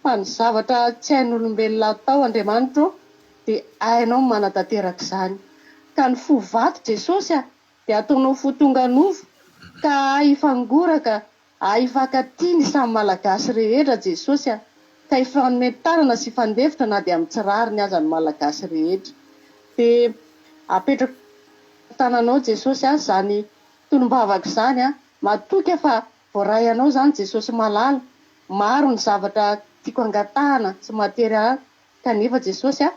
fa ny zavatra tsy hain'olombelona atao Andriamanitra ô dia hainao ny manatanteraka izany. Ka ny fo vato Jesosy a Dia ataonao fo tonga nofo ka ahy hifangoraka ahy hifankatia ny samy Malagasy rehetra Jesosy a! ka hifanome tanana sy hifandefitra na dia amin'ny tsy rariny aza ny Malagasy rehetra. Dia apetrako tananao Jesosy a zany tonom-bavaka izany a! Matoky aho fa voaray anao izany Jesosy malala, maro ny zavatra tiako angatahana sy mahatery ahy Kanefa Jesosy a,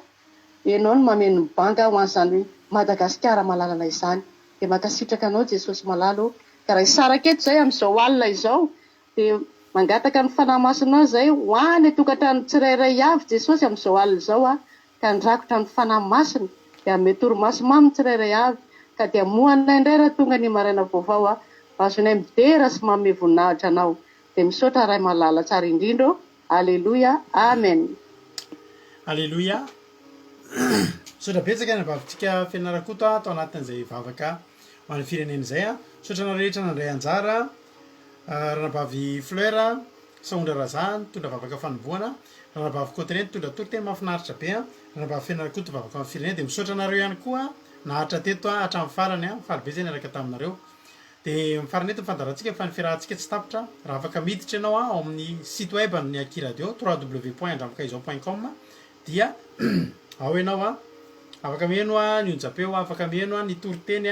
Ianao no mameno ny banga ho an'izany Madagasikara malalana izany. Dia mankasitraka Anao Jesosy malala o. Ka raha hisaraka eto izay amin'izao alina izao dia mangataka ny Fanahy Masinao izay ho any an-tokantrano tsirairay avy Jesosy amin'izao alina izao a, ka handrakotra ny Fanahy Masina dia hanome torimaso mamy ny tsirairay avy ka dia hamoha anay indray raha tonga ny maraina vaovao a, mba hahazoanay midera sy manome voninahitra Anao. Dia misaotra Ray malala tsara indrindra o. Aleloia Amen.
Aleloia. Misaotra betsaka ny anabavintsika Fenina Rakoto tao anatin'izay vavaka ho an'ny firenena izay. Misaotra anareo rehetra nandray anjara. Ranabavy Fleur. Sahondra Raza nitondra vavaka fanombohana, Ranabavy Cotteret nitondra toriteny mahafinaritra be, Ranabavy Feno Rakoto vavaka ho an'ny firenena, dia misaotra anareo ihany koa naharitra teto hatramin'ny farany, faly be izay niaraka taminareo. Dia mifarana eto ny fandaharantsika fa ny fiarahantsika tsy tapitra, raha afaka miditra ianao ao amin'ny site web ny Aky Radio, www.andrambokaizao point com, dia ao ianao an, afaka miheno ny onjam-peo, afaka miheno ny toriteny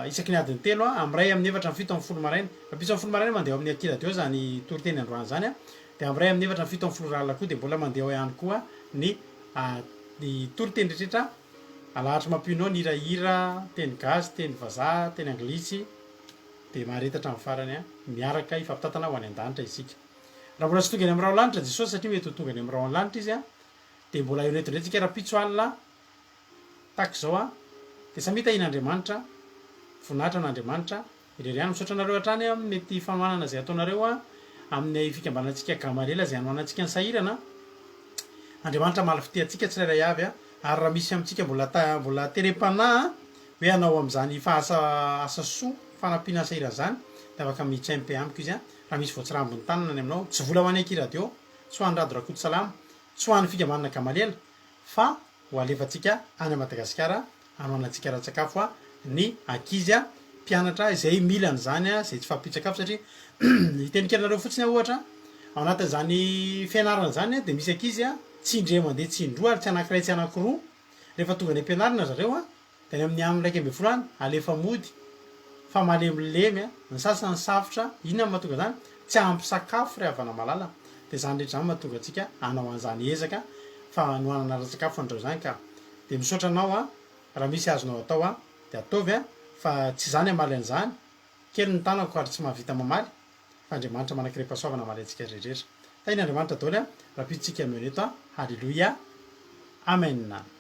isaky ny adiny telo amin'ny iray amin'ny efatra amin'ny fito amin'ny folo maraina. Rahampitso amin'ny folo maraina mandeha ao amin'ny Aky Radio izany toriteny androany izany an, dia amin'ny iray amin'ny efatra amin'ny fito amin'ny folo ora alina koa dia mbola mandeha ao ihany koa ny ny toriteny rehetra alahatra mampino ny hirahira, teny gasy, teny vazaha, teny anglisy, dia mahareta hatramin'ny farany miaraka hifampitantana ho any an-danitra isika. Raha mbola tsy tonga eny amin'ny rahona lanitra Jesosy satria mety ho tonga eny amin'ny rahona lanitra Izy dia mbola eo eto indray tsika rahampitso alina tahaka izao an, dia samia tahian'Andriamanitra, voninahitra an'Andriamanitra irery ihany. Misaotra anareo hatrany amin'ny mety fanohanana izay ataonareo amin'ny fikambanantsika Gamaliela izay hanohanantsika ny sahirana. Andriamanitra hamaly fitia antsika tsirairay avy ary raha misy amintsika mbola ta mbola terem-panahy hoe hanao amin'izany fahasa asa soa fanampiana ny sahirana izany dia afaka mi-cmp amiko izy. Raha misy voatsirambin'ny tanana any aminao, tsy vola ho an'i Aky Radio, tsy ho an'i Rado Rakotosalama, tsy ho an'ny fikambanana Gamaliela, fa ho alefantsika any Madagasikara hanohanantsika ara-tsakafo ny ankizy mpianatra izay mila an'izany, izay tsy fahampian-tsakafo satria hiteny kely anareo fotsiny aho ohatra, ao anatin'izany fianarana izany dia misy ankizy tsy indray mandeha tsy indroa ary tsy anankiray tsy anankiroa, rehefa tonga any am-pianarana zareo Dia any amin'ny amin'ny 11 any, alefa mody fa malemilemy a, ny sasany safotra, inona no mahatonga izany? Tsy ampy sakafo ry havana malala, dia izany rehetra izany mahatonga antsika hanao an'izany ezaka fanohanana ara-tsakafo an'ireo izany ka. Dia misaotra anao a, raha misy azonao atao a, dia ataovy a, fa tsy izaho ny hamaly an'izany, kely ny tanako ary tsy mahavita mamaly, fa Andriamanitra manan-karem-pahasoavana hamaly antsika rehetra. Tahin'Andriamanitra daholo a, rahampitso tsika mihaona eto a, Haleloia, Amen.